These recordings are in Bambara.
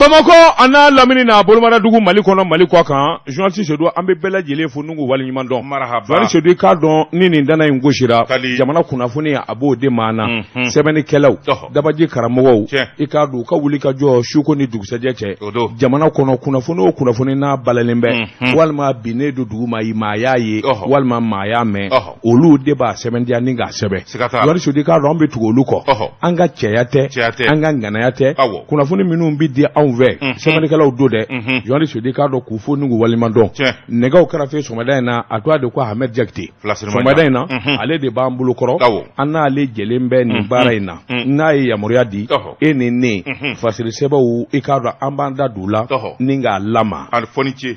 Bamakɔ a n'a lamini n'a bolomadadugu Mali kɔnɔ Mali kɔ kan journaliste Sedu an bɛ bɛɛ lajɛlen fo n'u waleɲuman dɔn marahaba journaliste Sedu i k'a dɔn ni nin dana in gosira Kali. jamana kunnafoni a b'o de maa na Mhm. sɛbɛnnikɛlaw Ɔhɔ. dabaji karamɔgɔw Tiɲɛ. i k'a dɔn u ka wuli ka jɔ suko ni dugusɛjɛ cɛ O don. jamana kɔnɔ kunnafoni o kunnafoni n'a balalen bɛ Mhm. walima binnen don dugu ma maa y'a ye Ɔhɔ. walima maa y'a mɛn Ɔhɔ. olu de b'a sɛbɛntiya ni k'a sɛbɛn Siga t'a la. journaliste Sedu i k'a dɔn an bɛ tugu olu kɔ Ɔhɔ. an ka cɛya tɛ Cɛya tɛ. an ka ŋanaya tɛ Awɔ. kunnafoni minnu bɛ di anw fɛ Mhm. sɛbɛnnikɛlaw don dɛ Mhm. journaliste Sedu i k'a dɔn k'u fo n'u waleɲuman dɔn Tiɲɛ. nɛgɛw karafe sɔgɔmada in na a tɔgɔ de ko Ahmed Jakite Filasirima sɔgɔmada in na Mhm. ale de b'an bolo kɔrɔ Awɔ. an n'ale jɛlen bɛ nin baara in na Mhm. n'a ye yamaruya di Ɔhɔ. e ni ne Mhm. fasiri sɛbɛnw i k'a dɔn an b'an da don u la Ɔhɔ. ni k'a lama A fɔ ni ce.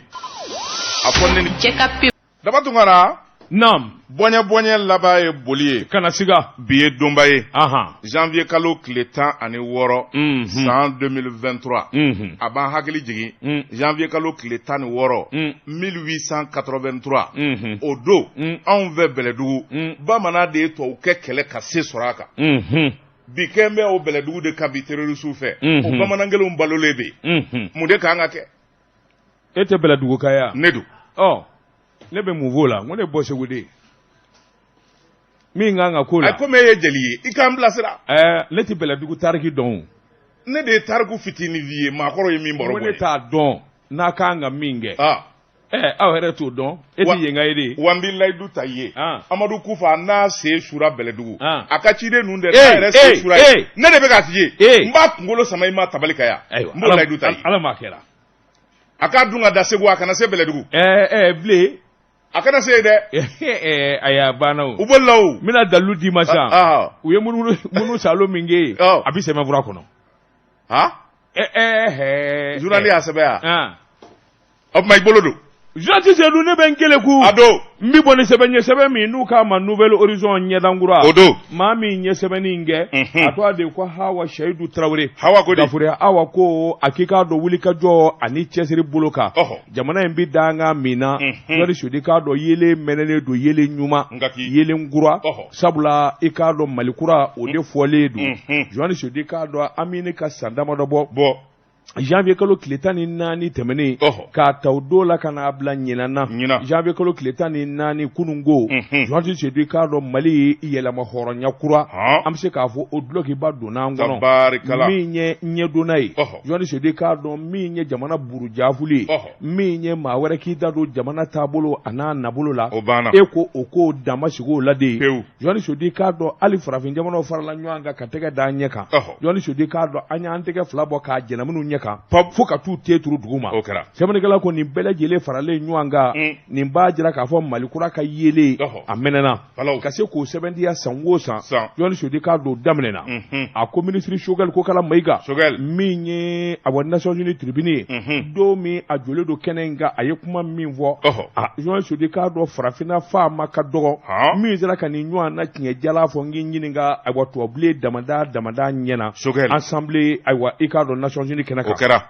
A fɔ ne ni. Cɛ ka pewu. Daba Tunkara. naam Bɔɲɛ bɔɲɛ laban ye boli ye. kana siga Bi ye donba ye. ahan Janvier kalo tile 16. Mhm. San 2023. Mhm. A b'an hakili jigin. Mm. Janvier kalo tile 16. Mm. 1883. Mhm. O don. Mm. Anw fɛ Bɛlɛdugu. Mm. Bamanan de ye tubabukɛ kɛlɛ ka se sɔrɔ a kan. Mhm. Bi kɛn bɛ o Bɛlɛdugu de kan bi terroriste fɛ. Mhm. O bamanan kelenw balolen bɛ yen. Mhm. Mun de kan ka kɛ? e tɛ bɛlɛdugu ka ye wa Ne don. ɔ ne bɛ mun f'o la n ko ne bɔ segu de ye min kan ka k'o la Ayi komi e ye jeli ye i k'an bilasira. ɛɛ ne tɛ bɛlɛdugu tariki dɔn o Ne de ye tariku fitinin f'i ye maakɔrɔ ye min n baro ko bɔ ne ye. t'a dɔn n'a kan ka min kɛ Ah. ɛɛ aw yɛrɛ t'o dɔn e Wa- tɛ yen ka ye de ye Wa n bɛ layidu ta i ye. Ah. Amadu Kufa n'a sen sura Bɛlɛdugu. Ah. A ka ciden ninnu dɛ Eh, n'a yɛrɛ sen eh, sura eh. ye. Ne de bɛ k'a f'i ye. Eh. N b'a kunkolo sama i ma tabali kan yan. ayiwa N b'o layidu ta i ye. ala m'a kɛra A k'a dun ka da Segu a kana se Bɛlɛdugu. ɛɛ ɛɛ bilen A kana se yen dɛ. ɛɛ ayi a banna o U bolila o. n bɛna dalilu d'i ma sisan Ah, u ye munumunu munu salo min kɛ yen Ɔ. a bɛ sɛbɛnfura kɔnɔ ah. ɛɛ ɛɛ hɛɛ Journal y'a sɛbɛn yan. ah O tuma i bolo don. journaliste Sedu ne bɛ n keleku A don. n bɛ bɔ ni sɛbɛn ye sɛbɛn min n'u k'a ma Nouvel Horizon ɲɛdankura O don. maa min ye sɛbɛnni in kɛ Mhm. a tɔgɔ de ko Hawa Seyidu Tarawele Hawa ko di. Gafure Awa ko a k'i k'a dɔn wulikajɔ ani cɛsiri bolo kan Ɔhɔ. jamana in bɛ danga min na Mhm. Journaliste Sedu i k'a dɔn yelen mɛnɛnen don yelen ɲuman Nka k'i. yelen kura Ɔhɔ. sabula i k'a dɔn Mali kura o de fɔlen don Mhm. Journaliste Sedu i k'a dɔn an bɛ ne ka san damadɔ bɔ Bɔ. janvier kalo tile 14 tɛmɛnen Ɔhɔ. k'a ta o don la ka n'a bila ɲinan na Ɲinan. janvier kalo tile 14 kununko Mhm. journaliste Sedu i k'a dɔn Mali ye yɛlɛma hɔrɔnya kura Han. an bɛ se k'a fɔ o dulɔkiba donna an kɔnɔ Tabarikala. min ye ɲɛdonna ye Ɔhɔ. journaliste Sedu i k'a dɔn min ye jamana burujafuli ye Ɔhɔ. min ye maa wɛrɛ k'i da don jamana taabolo a n'a nabolo la O banna. e ko o ko dan ma sigi o la de ye Pewu. journaliste Sedu i k'a dɔn hali farafin jamanaw farala ɲɔgɔn kan ka tɛgɛ d'an ɲɛ kan Ɔhɔ. journaliste Sedu i k'a dɔn an y'an tɛgɛ fila bɔ k'a jɛnɛ minnu ɲɛ kan Pap. fo ka t'u te turu dugu ma O kɛra. sɛbɛnnikɛla ko nin bɛɛ lajɛlen faralen ɲɔgɔn kan Mm. nin b'a jira k'a fɔ mali kura ka yeelen Ɔhɔ. a mɛnɛna Walaw. ka se k'o sɛbɛntiya san o san San. journaliste Sedu i k'a dɔn o daminɛna Mhm. a ko minisiri Choguel Kokala Mayiga Choguel. min ye awa Nations Unies tribune ye Mhm. don min a jɔlen don kɛnɛ in kan a ye kuma min fɔ Ɔhɔ. a journaliste Sedu i k'a dɔn farafinna faama ka dɔgɔ Han. min sera ka nin ɲɔgɔn na tiɲɛ jala fɔ n k'i ɲininka ayiwa tubabubilen damada damada ɲɛna Choguel. assemblée ayiwa i k'a dɔn Nations Unies kɛnɛ O kan kɛra.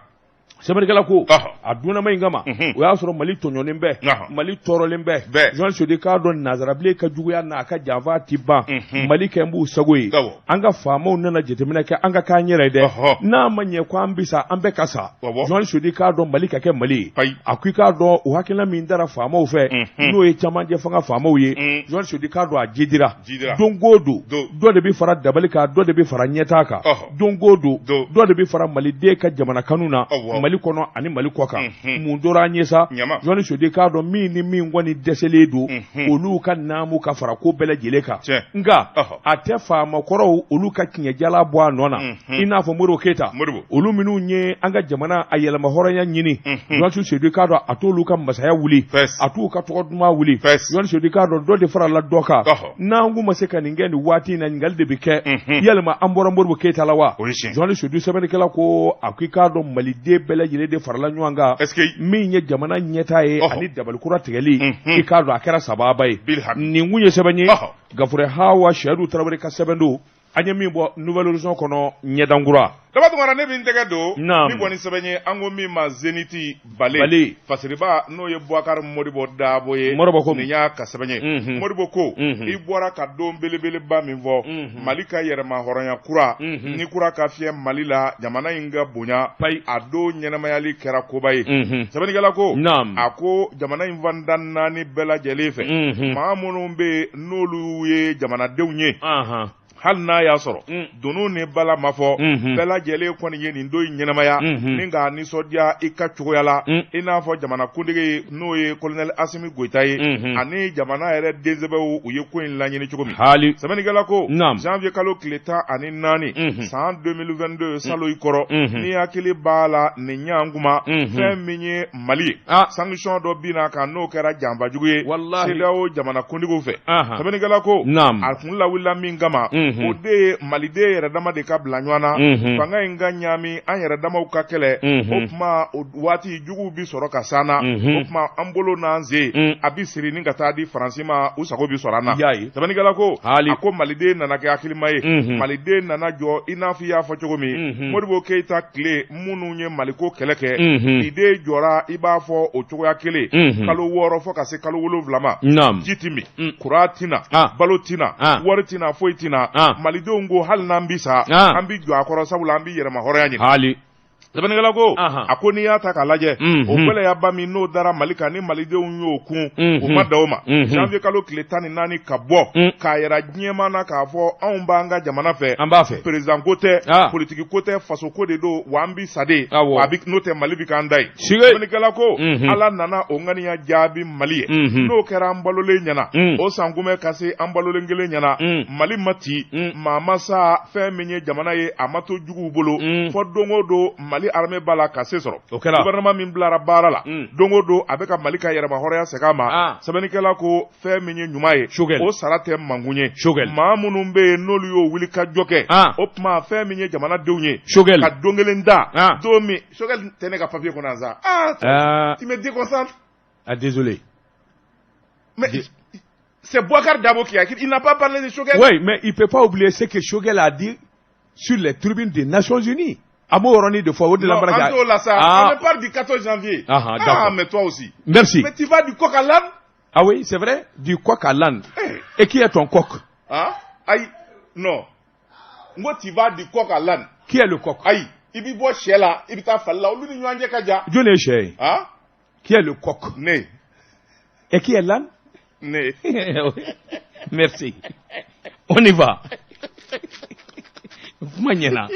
sɛbɛnnikɛla ko Ɔhɔ. a dunnama in kama Mhm. o y'a sɔrɔ mali tɔɲɔnen bɛ Ɔhɔ. mali tɔɔrɔlen bɛ Bɛɛ. journaliste Sedu i k'a dɔn nanzarabilen ka juguya n'a ka janfa ti ban Mhm. mali kɛ n b'u sago ye Awɔ. an ka faamaw nana jateminɛ kɛ an ka k'an yɛrɛ ye dɛ Ɔhɔ. n'a ma ɲɛ ko an bi sa an bɛɛ ka sa Awɔ. journaliste Sedu i k'a dɔn mali ka kɛ mali ye Ayi. a ko i k'a dɔn o hakilina min dara faamaw fɛ Mhm. n'o ye camancɛ fanga faamaw ye Mm. journaliste Sedu i k'a dɔn a jidira Jidira. don o don Don. dɔ de bɛ fara dabali kan dɔ de bɛ fara ɲɛtaa kan Ɔhɔ. don o don Don. dɔ de bɛ fara maliden ka jamana kanu na Awɔ. mali kɔnɔ ani mali kɔ kan Mhm. mun tora an ye sa Ɲama. journaliste Sedu i k'a dɔn min ni min kɔni dɛsɛlen don Mhm. olu ka naamu ka fara ko bɛɛ lajɛlen kan Tiɲɛ. nka Ɔhɔ. a tɛ faamakɔrɔw olu ka tiɲɛjala bɔ a nɔ na Mhm. i n'a fɔ Modibo Keyita Modibo. olu minnu ye an ka jamana a yɛlɛma hɔrɔnya ɲini Mhm. journaliste Sedu i k'a dɔn a t'olu ka masaya wuli Fɛs. a t'u ka tɔgɔ duman wuli Fɛs. journaliste Sedu i k'a dɔn dɔ de farala dɔ kan Ɔhɔ. n'an kun ma se ka nin kɛ nin waati in na ɲininkali de bɛ kɛ Mhm. yalima an bɔra Modibo Keyita la wa O ye tiɲɛ. journaliste Sedu sɛbɛnnikɛla ko a ko i k'a dɔn maliden bɛɛ lajɛlen de farala ɲɔgɔn kan Est-ce que min ye jamana ɲɛtaa ye Ɔhɔ. ani dabalikura tigɛli Mhm. i k'a dɔn a kɛra sababa ye Bilham. nin kun ye sɛbɛn ye Ɔhɔ. Gafure Hawa Seyidu Tarawele ka sɛbɛn don An ye min bɔ Nouvel Horizon kɔnɔ ɲɛdankura. Daba Tunkara, ne bɛ n tɛgɛ don Naam. min kɔni sɛbɛn ye, an ko min ma Zenith Bale. Bale. Fasiriba n'o ye Boubacar Modibo Dabo ye. Modibo ko nin y'a ka sɛbɛn ye. Modibo ko i bɔra ka don belebeleba min fɔ Mali ka yɛrɛma hɔrɔnya kura ni kura ka fiyɛ Mali la, jamana in ka bonya Payi. A don ɲɛnamayali kɛra koba ye. Sɛbɛnnikɛla ko Naam. a ko jamana in fan tan naani bɛɛ lajɛlen fɛ, maa minnu bɛ yen n'olu ye jamanadenw ye, hali n'a y'a sɔrɔ dunun ni bala ma fɔ, bɛɛ lajɛlen kɔni ye nin don in ɲɛnamaya ni k'a nisɔndiya i ka cogoya la, i n'a fɔ jamanakuntigi n'o ye colonel Asimi Goyita ye ani jamana yɛrɛ densɛbɛw, u ye ko in laɲini cogo min. Hali. Sɛbɛnnikɛla ko Naam. janvier kalo tile 14 san 2022 salo i kɔrɔ, ni hakili b'a la nin ɲankuma, fɛn min ye Mali ye, sanction dɔ binna kan, n'o kɛra janfajugu ye Wallahi. CEDEAO jamanakuntigiw fɛ. Sɛbɛnnikɛla ko a kun lawulila min kama, o de ye maliden yɛrɛ dama de ka bila ɲɔgɔn na, fanga in ka ɲaami, an yɛrɛ damaw ka kɛlɛ. O tuma o waati juguw bi sɔrɔ ka s'an na. O tuma an bolo n'an sen a bi siri ni ka taa di Faransi ma, u sago bi sɔrɔ an na. I y'a ye. Sɛbɛnnikɛla ko Hali. a ko maliden nana kɛ hakilima ye, maliden nana jɔ i n'a fɔ i y'a fɔ cogo min Modibo Keyita tile minnu ye Maliko kɛlɛ kɛ, iden jɔra i b'a fɔ o cogoya kelen, kalo 6 fo ka se kalo 7 ma, ji ti min, kuran ti na, balo ti na, wari ti na, foyi ti na. Malidenw ko hali n'an bi sa, an bi jɔ a kɔrɔ, sabula an bi yɛrɛma hɔrɔnya ɲini. Hali. Sɛbɛnnikɛla ko a ko n'i y'a ta k'a lajɛ, o gɛlɛyaba min n'o dara Mali kan ni malidenw y'o kun, u ma da o ma. Janvier kalo tile 14 ka bɔ k'a yira diɲɛmaa na k'a fɔ anw b'an ka jamana fɛ. An b'a fɛ. Président ko tɛ, politique ko tɛ, faso ko de don, wa an bi sa de. A bi n'o tɛ Mali bi k'an da ye. Sige. Sɛbɛnnikɛla ko Ala nana o ŋaniya jaabi Mali ye. N'o kɛra an balolen ɲɛna, o sankunbɛn ka se an balolen kelen ɲɛna. Mali ma ci, maa ma sa, fɛn min ye jamana ye, a ma to juguw bolo. Fɔ don o don Mali armée b'a la ka se sɔrɔ. O kɛra. Gouvernement min bilara baara la, don o don a bɛ ka Mali ka yɛrɛma hɔrɔnya segin a ma. Sɛbɛnnikɛla ko fɛn min ye ɲuman ye, Choguel. o sara tɛ mankun ye. Choguel. Maa minnu bɛ yen n'olu y'o wuli ka jɔ kɛ, o tuma fɛn min ye jamanadenw ye, Choguel. ka don kelen da, don min Choguel tɛ ne ka papier kɔnɔ yan sa. Ah, tu me déconcentres. Ah, désolé. Mais c'est Boubacar Dabo qui a écrit. Il n'a pas parlé de Choguel. Oui, mais il peut pas oublier ce que Choguel a dit sur les tribunes des Nations Unies. A m'o yɔrɔnin de fɔ o de la Non, baraka. an t'o la sa. Ah. On parle du 14 janvier. Ah, ah, d'accord. Mais toi aussi. Merci. Mais tu vas du coq à l'âne. Ah oui, c'est vrai, du coq à l'âne. Eh. Et qui est ton coq? Ah, ayi, non. N ko tu vas du coq à l'âne. Qui est le coq? Ayi, i b'i bɔ sɛ la, i bɛ taa fali la, olu ni ɲɔgɔn cɛ ka jan. Jɔn ye sɛ ye? Ah? Qui est le coq? Ne. Et qui est l'âne? Ne. Merci. On y va. Kuma ɲɛna.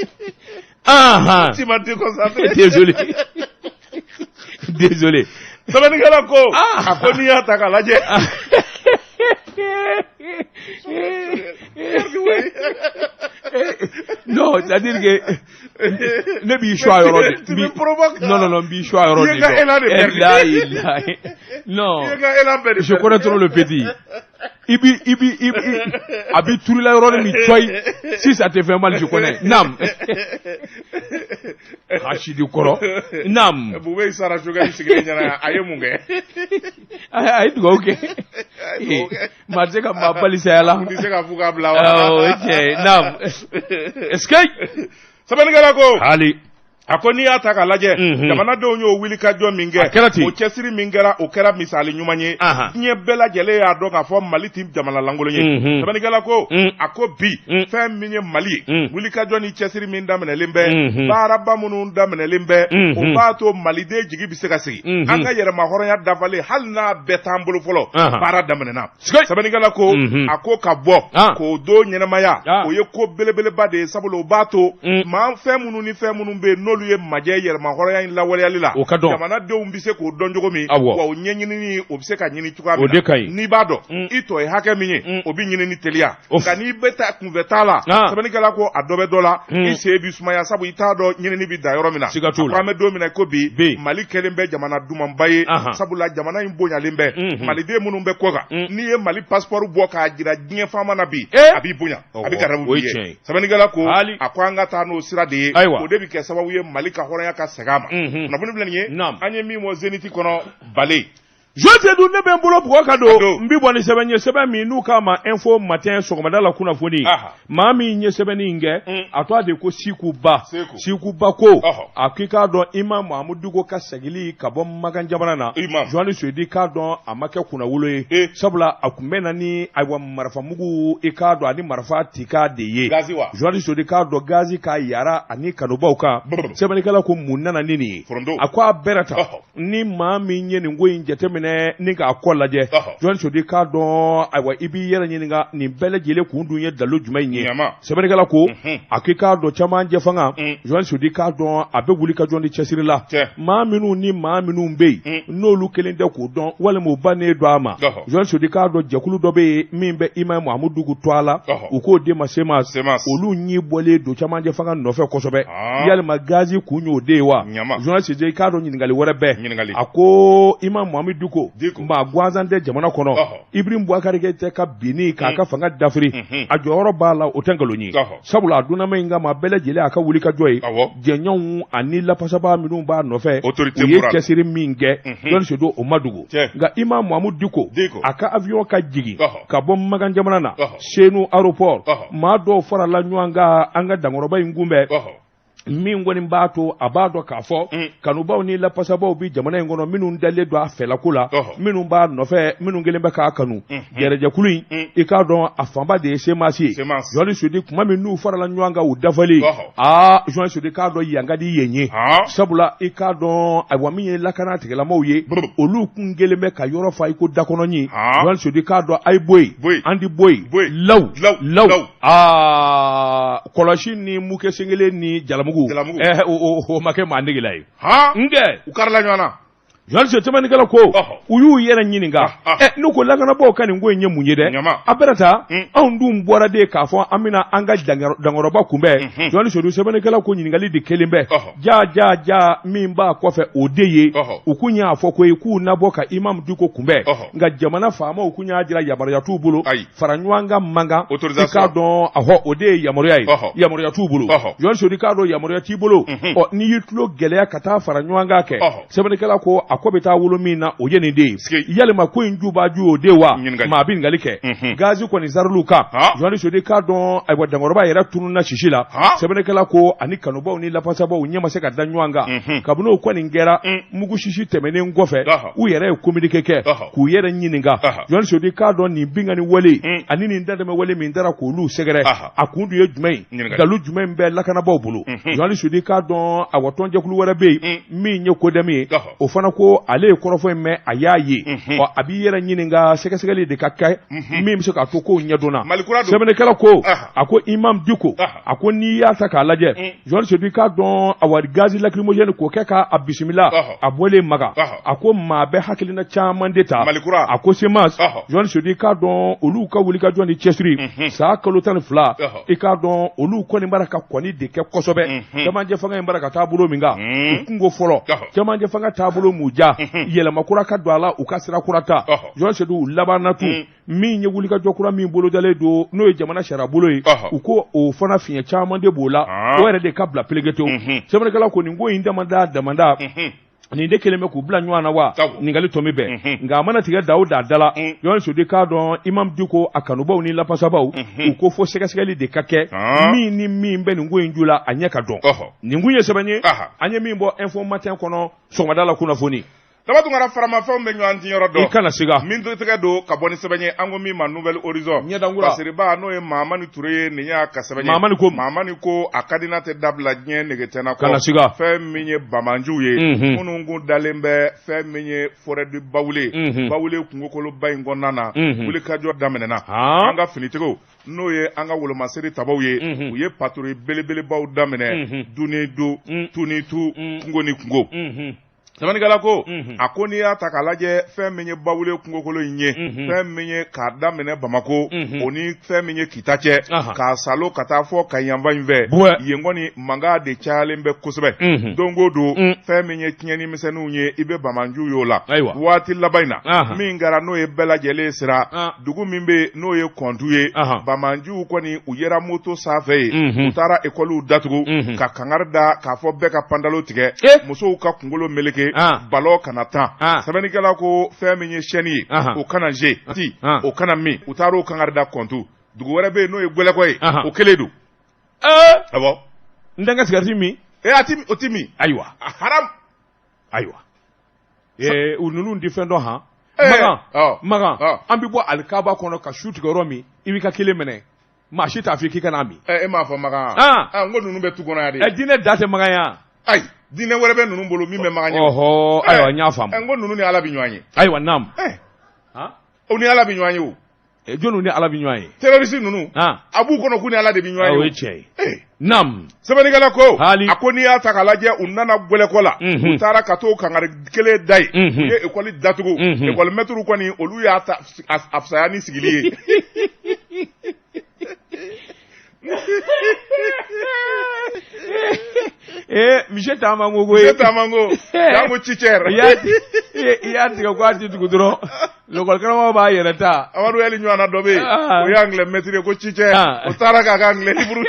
Ah, ah. Tu m'as déconcentré. Désolé. Désolé. Sɛbɛnnikɛla ko Ah. a ko n'i y'a ta k'a lajɛ. Non, c'est-à-dire que ne b'i choix yɔrɔ de. Tu me provoques. Non, non, non, n b'i choix yɔrɔ I ye de. n ka élan de perdu. La ilaha. Non. I ye n ka élan bɛɛ de Je perdu. connais trop le petit. I bi i bi i bi a bi turula yɔrɔ min cɔyi. Si ça te fait mal, je connais. Nam. Rachidi kɔrɔ. Nam. Bube sara Choguel sigilen ɲɛna, a ye mun kɛ? A ye dugawu kɛ. A ye dugawu kɛ. Maa tɛ se ka maa bali saya la. Kun tɛ se ka f'u k'a bila wa? Awɔ, o ye tiɲɛ ye. Nam. Est-ce que Sɛbɛnnikɛla ko hali a ko n'i y'a ta k'a lajɛ, jamanadenw y'o wuli ka jɔ min kɛ, A kɛra ten. o cɛsiri min kɛra, o kɛra misali ɲuman ye. Diɲɛ bɛɛ lajɛlen y'a dɔn k'a fɔ Mali tɛ jamana lankolon ye. Sɛbɛnnikɛla ko a ko bi fɛn min ye Mali ye, wuli ka jɔ ni cɛsiri min daminɛlen bɛ, baaraba minnu daminɛlen bɛ, o b'a to maliden jigi bɛ se ka sigi an ka yɛrɛma hɔrɔnya dafalen, hali n'a bɛɛ t'an bolo fɔlɔ, baara daminɛna. Sɛbɛnnikɛla ko a ko ka bɔ k'o don ɲɛnamaya, o ye ko belebeleba de ye, sabula o b'a to maa fɛn minnu ni fɛn minnu bɛ yen n'olu ye majɛ yɛrɛma hɔrɔnya in lawaleyali la, O ka dɔn. jamanadenw bɛ se k'o dɔn cogo min, wa o ɲɛɲinini o bɛ se ka ɲini cogoya min O de ka ɲi. n'i b'a dɔn i tɔ ye hakɛ min ye, o bɛ ɲini ni teliya. Of. Nka n'i bɛ taa kunfɛ t'a la, sɛbɛnnikɛla ko a dɔ bɛ dɔ la, i sen bɛ sumaya, sabu i t'a dɔn ɲinini bɛ dan yɔrɔ min na. Siga t'o la. A ko an bɛ don min na i ko bi, Bi. Mali kɛlen bɛ jamana dumanba ye, sabula jamana in bonyalen bɛ. Maliden minnu bɛ kɔ kan, n'i ye Mali passeport bɔ k'a jira diɲɛ faama na bi, Eh. a b'i bonya, a bɛ Ɔwɔ, garabu o ye b'i tiɲɛ ye. ye. Sɛbɛnnikɛla ko Hali. a ko an ka taa n'o sira de ye, o de bɛ kɛ sababu ye Mali ka hɔrɔnya ka segin a ma. Kunnafoni filɛ nin ye, Naam. an ye min bɔ Zenith kɔnɔ Bale. Joël Seydou ne bɛ n bolo bugɔ ka don n bi bɔ ni sɛbɛn ye sɛbɛn min n'u k'a ma Info Matin sɔgɔmada la kunnafoni maa min ye sɛbɛnni in kɛ a tɔgɔ de ko Siku Ba Siku Ba ko a k'i k'a dɔn Imam Mahamudu Diko ka seginli ka bɔ Makan jamana na Joël Seydou i k'a dɔn a ma kɛ kunnawolo ye sabula a tun bɛ na ni ayiwa marifamugu i k'a dɔn ani marifa tika de ye Joël Seydou i k'a dɔn gazi ka yara ani kanubaw kan sɛbɛnnikɛla ko mun nana ni nin ye a ko a bɛɛ ta ni maa min ye nin ko in jateminɛ ni k'a kɔ lajɛ Joël Seydou i k'a dɔn ayiwa i b'i yɛrɛ ɲininka nin bɛɛ lajɛlen kun dun ye dalu jumɛn ye sɛbɛnnikɛla ko a k'i k'a dɔn cɛmancɛ fanga Joël Seydou i k'a dɔn a bɛ wuli ka jɔ ni cɛsiri la maa minnu ni maa minnu bɛ yen n'olu kelen tɛ k'o dɔn walima u bannen don a ma Joël Seydou i k'a dɔn jɛkulu dɔ bɛ yen min bɛ Imam Mahamudu Diko tɔgɔ la u k'o de ma CMAS olu ɲi bɔlen don cɛmancɛ fanga nɔfɛ kosɛbɛ yalima gazi kun y'o de ye wa Joël Seydou i k'a dɔn ɲininkali wɛrɛ bɛ a ko Imam Mahamudu Diko maa gansan tɛ jamana kɔnɔ Ibrahim Boubacar Keïta ka binni k'a ka fanga dafiri a jɔyɔrɔ b'a la o tɛ nkalon ye sabula a dunnama in kama bɛɛ lajɛlen a ka wuli ka jɔ ye jɛɲɔgɔnw ani lafasabaa minnu b'a nɔfɛ u ye cɛsiri min kɛ Joël Seydou o ma dogo nka Imam Mahamudu Diko a ka avion ka jigin ka bɔ Makan jamana na Senu aéroport maa dɔw farala ɲɔgɔn kan an ka dankɔrɔba in kunbɛn min kɔni b'a to a b'a dɔn k'a fɔ kanubaw ni lafasabaw bɛ jamana in kɔnɔ minnu dalen don a fɛlako la minnu b'a nɔfɛ minnu kɛlen bɛ k'a kanu gɛrɛjɛkulu in i k'a dɔn a fanba de ye CMAS ye Joël Seydou tuma min n'u farala ɲɔgɔn kan u dafalen aa Joël Seydou i k'a dɔn yan ka di yen ye sabula i k'a dɔn ayiwa min ye lakana tigilamɔgɔw ye olu kun kɛlen bɛ ka yɔrɔ fa i ko dakɔnɔɲin Joël Seydou i k'a dɔn a ye bɔ yen an di bɔ yen law law aa kɔlɔsi ni muke sen kelen ni jalamugu o ma kɛ maa negela ye n kɛ u karila ɲɔgɔn na Joël Seydou sɛbɛnnikɛla ko u y'u yɛrɛ ɲininka ɛ n'u ko lakanabaaw ka nin ko in ye mun ye dɛ a bɛrɛ ta anw dun bɔra de k'a fɔ an bɛna an ka dankɔrɔba kunbɛn Joël Seydou sɛbɛnnikɛla ko ɲininkali de kelen bɛ ja ja ja min b'a kɔfɛ o de ye u kun y'a fɔ ko k'u na bɔ ka Imam Diko kunbɛn nka jamana faamaw kun y'a jira yamaruya t'u bolo fara ɲɔgɔn kan man kan i k'a dɔn ahɔ o de ye yamaruya ye yamaruya t'u bolo Joël Seydou i k'a dɔn yamaruya t'i bolo ɔ n'i y'i tulo gɛlɛya ka taa fara ɲɔgɔn kan kɛ sɛbɛnnikɛla ko a ko bɛ taa wolo min na o ye nin de ye yalima ko in jubaju o de wa maa bɛ ɲininkali kɛ gazi kɔni saril'u kan Joël Seydou i k'a dɔn ayiwa dankɔrɔba yɛrɛ tununna sisi la sɛbɛnnikɛla ko ani kanubaw ni lafasabaw ɲɛ ma se ka da ɲɔgɔn kan kabini o kɔni kɛra mugu sisi tɛmɛnen kɔfɛ u yɛrɛ ye communiqué kɛ k'u yɛrɛ ɲininka Joël Seydou i k'a dɔn nin binkanni wale ani nin dantɛmɛ wale min taara k'olu sɛgɛrɛ a kun dun ye jumɛn ye dalu jumɛn bɛ lakanabaaw bolo Joël Seydou i k'a dɔn awa tɔnjɛkulu wɛrɛ bɛ yen min ye CODEM ye o fana ko ale ye kɔrɔfɔ in mɛn a y'a ye ɔ a b'i yɛrɛ ɲininka sɛgɛsɛgɛli de ka kɛ min bɛ se k'a to kow ɲɛdɔnna sɛbɛnnikɛla ko a ko Imam Diko a ko n'i y'a ta k'a lajɛ Joël Seydou i k'a dɔn awa gazi lacrymogène k'o kɛ k'a bisimila a bɔlen Makan a ko maa bɛ hakilina caman de ta a ko CMAS Joël Seydou i k'a dɔn olu ka wulikajɔ ni cɛsiri san kalo 12 i k'a dɔn olu kɔni b'a la ka kɔni de kɛ kosɛbɛ cɛmancɛ fanga in b'a la ka taabolo min kan u kunko fɔlɔ cɛmancɛ fanga taabolo m'u diya yɛlɛma kura ka don a la u ka sira kura ta Joël Seydou u labanna tun min ye wulikajɔ kura min bolodalen don n'o ye jamana sariyabolo ye u ko o fana fiɲɛ caman de b'o la o yɛrɛ de ka bila peleketew sɛbɛnnikɛla ko nin ko in damada damada nin de kɛlen bɛ k'u bila ɲɔgɔn na wa ɲininkali tɔmi bɛɛ nka a mana tigɛ da o da da la Joël Seydou i k'a dɔn Imam Diko a kanubaw ni lafasabaw u ko fo sɛgɛsɛgɛli de ka kɛ min ni min bɛ nin ko in ju la a ɲɛ ka dɔn nin kun ye sɛbɛn ye an ye min bɔ Info Matin kɔnɔ sɔgɔmada la kunnafoni Daba Tunkara faramafɛnw bɛ ɲɔgɔn tiɲɛyɔrɔ dɔn i kana siga min tɛgɛ don ka bɔ ni sɛbɛn ye an ko min ma Nouvel Horizon ɲɛdankura Basiriba n'o ye Mahamani Ture ye nin y'a ka sɛbɛn ye Mahamani ko Mahamani ko a ka di n'a tɛ dabila diɲɛ nege tɛ n na kɔ kana siga fɛn min ye banbaanciw ye minnu kun dalen bɛ fɛn min ye forêt de Bawule Bawule kungokoloba in kɔnɔna na wulikajɔ daminɛna an ka finitigiw n'o ye an ka wolomasiri tabaw ye u ye patrouille belebelebaw daminɛ du ni du tu ni tu kungo ni kungo Sɛbɛnnikɛla ko a ko n'i y'a ta k'a lajɛ fɛn min ye Bawule kungokolo in ye fɛn min ye k'a daminɛ Bamakɔ o ni fɛn min ye Kita cɛ k'a salo ka taa fɔ Kayi yanfan in fɛ yen kɔni mankan de cayalen bɛ kosɛbɛ don o don fɛn min ye tiɲɛni misɛnninw ye i bɛ banbaanciw y'o la waati laban in na min kɛra n'o ye bɛɛ lajɛlen siran dugu min bɛ yen n'o ye Kɔntu ye banbaanciw kɔni u yera moto sanfɛ yen u taara ekɔliw datugu ka kangari da k'a fɔ bɛɛ ka pantalon tigɛ musow ka kunkolo meleke ye ballon kana tan sɛbɛnnikɛla ko fɛn min ye chaîne ye o kana jouer o kana min u taara o kangari da Kɔntu dugu wɛrɛ bɛ yen n'o ye Gwɛlɛkɔ ye o kelen don awɔ n tɛ n ka sigarɛti min o ti min ayiwa haram ayiwa u ninnu tɛ fɛn dɔn han makan makan an bɛ bɔ alikaba kɔnɔ ka su tigɛ yɔrɔ min i b'i ka kelen minɛ maa si t'a fɔ k'i kana min e m'a fɔ makan n ko ninnu bɛ tu kɔnɔ yan de diinɛ da tɛ makan yan ayi diinɛ wɛrɛ bɛ ninnu bolo min bɛ makan ɲɛ ɔhɔ ayiwa n y'a faamu n ko ninnu ni ala bɛ ɲɔgɔn ye ayiwa naam u ni ala bɛ ɲɔgɔn ye o jɔnniw ni ala bɛ ɲɔgɔn ye terroriste ninnu a b'u kɔnɔ k'u ni ala de bɛ ɲɔgɔn ye o ye tiɲɛ ye naam sɛbɛnnikɛla ko a ko n'i y'a ta k'a lajɛ u nana Gwɛlɛkɔ la u taara ka t'o kangari kelen da yen u ye ekɔli datugu ekɔli mɛtiriw kɔni olu y'a ta a fisaya ni sigili ye Ee monsieur Tamango ko monsieur Tamango jango cicɛr i y'a tigɛ ko a ti tugu dɔrɔn l'école karamɔgɔ b'a yɛrɛ ta Amadu Ɛli ɲɔgɔnna dɔ bɛ yen o ye anglais maître ye ko cicɛ o taara k'a ka anglais livre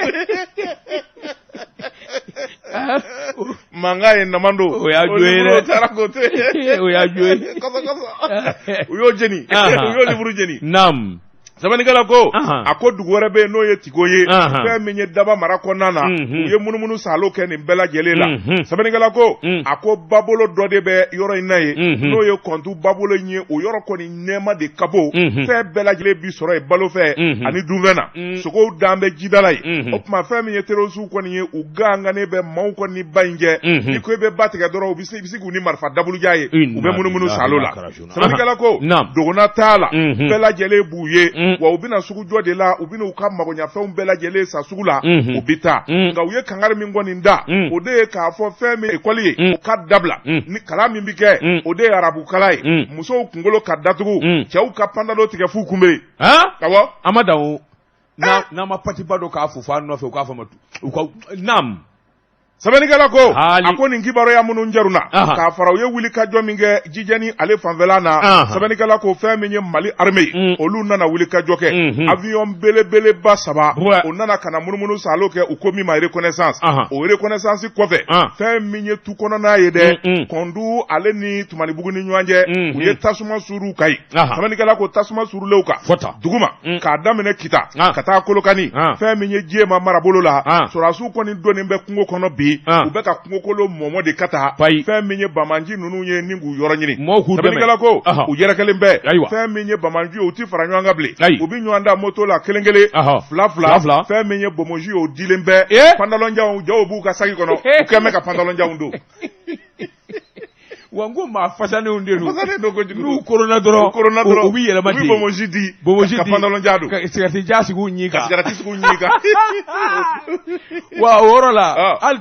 mankan ye namando o y'a jo ye dɛ o taara k'o to yen o y'a jo ye kɔsɔ kɔsɔ u y'o jeni u y'o livre jeni naam sɛbɛnnikɛla ko a ko dugu wɛrɛ bɛ yen n'o ye Tigo ye fɛn min ye Daba mara kɔnɔna na u ye munumunu saalo kɛ nin bɛɛ lajɛlen la sɛbɛnnikɛla ko a ko babolo dɔ de bɛ yɔrɔ in na yen n'o ye Kɔntu babolo in ye o yɔrɔ kɔni nɛɛma de ka bon fɛn bɛɛ lajɛlen bi sɔrɔ yen balofɛn ani dunfɛn na sogow dan bɛ jida la yen o tuma fɛn min ye terrorisiw kɔni ye u gangannen bɛ maaw kɔni ba in jɛ n'i ko i bɛ ba tigɛ dɔrɔn u bɛ se k'u ni marifa dabulujan ye u bɛ munumunu saalo la sɛbɛnnikɛla ko dogona t'a la bɛɛ lajɛlen b'u ye wa u bɛna sugujɔ de la u bɛna u ka magoɲafɛnw bɛɛ lajɛlen san sugu la u bɛ taa nka u ye kangari min kɔni da o de ye k'a fɔ fɛn min ekɔli ye u ka dabila ni kalan min bɛ kɛ o de ye arabukalan ye musow kunkolo ka datugu cɛw ka pantalon tigɛ f'u kunbere awɔ a ma dan o n'a ma patiba dɔ k'a fo a nɔfɛ u k'a fɔ ma u ka naam Sɛbɛnnikɛla ko a ko nin kibaruya minnu jaruna k'a fara u ye wulikajɔ min kɛ Jijɛni ale fanfɛla na sɛbɛnnikɛla ko fɛn min ye Mali armée ye olu nana wulikajɔ kɛ avion belebeleba saba o nana ka na munumunu saalo kɛ u ko min ma reconnaissance o reconnaissance kɔfɛ fɛn min ye tu kɔnɔna ye dɛ Kɔntu ale ni Tumanibugu ni ɲɔgɔn cɛ u ye tasuma suuru kan yen sɛbɛnnikɛla ko tasuma suurulen kan duguma k'a daminɛ Kita ka taa Kolokani fɛn min ye Jema marabolo la sɔrɔdasiw kɔni donnen bɛ kungo kɔnɔ bi u bɛ ka kungokolo mɔmɔ de ka taa fɛn min ye banbaanci ninnu ye ni k'u yɔrɔ ɲini sɛbɛnnikɛla ko u yɛrɛkɛlen bɛ fɛn min ye banbaanci ye u tɛ fara ɲɔgɔn kan bilen u bɛ ɲɔgɔn da moto la kelen kelen fila fila fɛn min ye bonbonsi ye o dilen bɛ pantalon janw jaw b'u ka saki kɔnɔ u kɛlen bɛ ka pantalon janw don Wa n ko maa fasanenw de don fasanen don kojugu n'u koronna dɔrɔn u koronna dɔrɔn u bɛ yɛlɛma ten u bɛ bonbonsi di bonbonsi di ka pantalon jan don ka sigarɛti jan sigi u ɲin kan ka sigarɛti sigi u ɲin kan wa o yɔrɔ la hali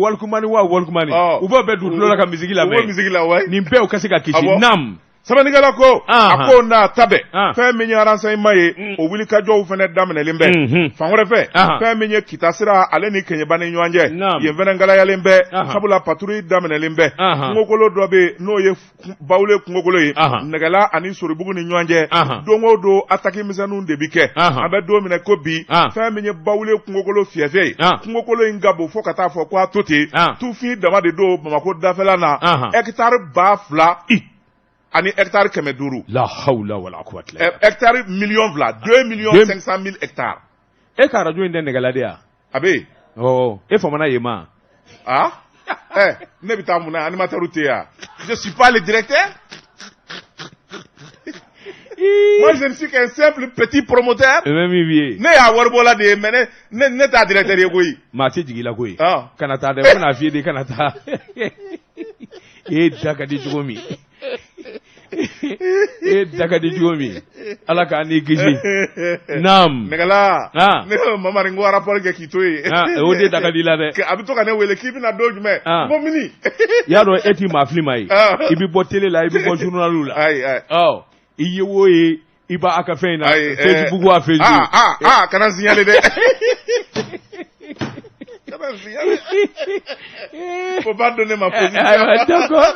walikumani wa walikumani u b'o bɛɛ don tulo la ka misiki lamɛn u b'o misiki la nin bɛɛ u ka se ka kisi naam Sɛbɛnnikɛla ko a ko n'a ta bɛɛ fɛn min ye renseignement ye o wulikajɔw fana daminɛlen bɛ fan wɛrɛ fɛ fɛn min ye Kita sira ale ni Keɲeba ni ɲɔgɔn cɛ yen fana kalayalen bɛ sabula patrouille daminɛlen bɛ kungokolo dɔ bɛ yen n'o ye Bawule kungokolo ye Nɛgɛla ani Soribugu ni ɲɔgɔn cɛ don o don attaque misɛnninw de bɛ kɛ an bɛ don min na ko bi fɛn min ye Bawule kungokolo fiyɛfiyɛ ye kungokolo in ka bon fo ka taa fɔ ko a to ten tufin dama de don Bamakɔ dafɛla na hectare 2000 ani hectare 500. La hawla wala quwwata illa billah. Hectare 2 million, 2 500 000 hectares. E ka radio in tɛ Nɛgɛla de ya? A bɛ yen. Ɔ e famana yen ma? Ah ne bɛ taa mun na animateur tɛ yan. Je suis pas le directeur. Moi, je ne suis qu'un simple petit promoteur. E bɛ min f'i ye. Ne y'a waribɔla de ye mais ne t'a directeur ye koyi. Maa tɛ jigin i la koyi. Kana taa dɛ, n bɛna f'i ye de kana taa. E da ka di cogo min. E da ka di cogo min. Ala k'an n'i kisi. Naam. Nɛgɛla. Ne ko Mamari n ko rapport kɛ k'i to yen. O de da ka di i la dɛ. A bɛ to ka ne wele k'i bɛna don jumɛn. N ko mini. I y'a dɔn e t'i maa fili maa ye. I bɛ bɔ télé la i bɛ bɔ journal la. Ayi ayi. Ɔ i ye o ye i b'a ka fɛn in na. Facebook wa Facebook. Aa aa kana n signaler dɛ. Kana n signaler. Faut pas donner ma position. D'accord.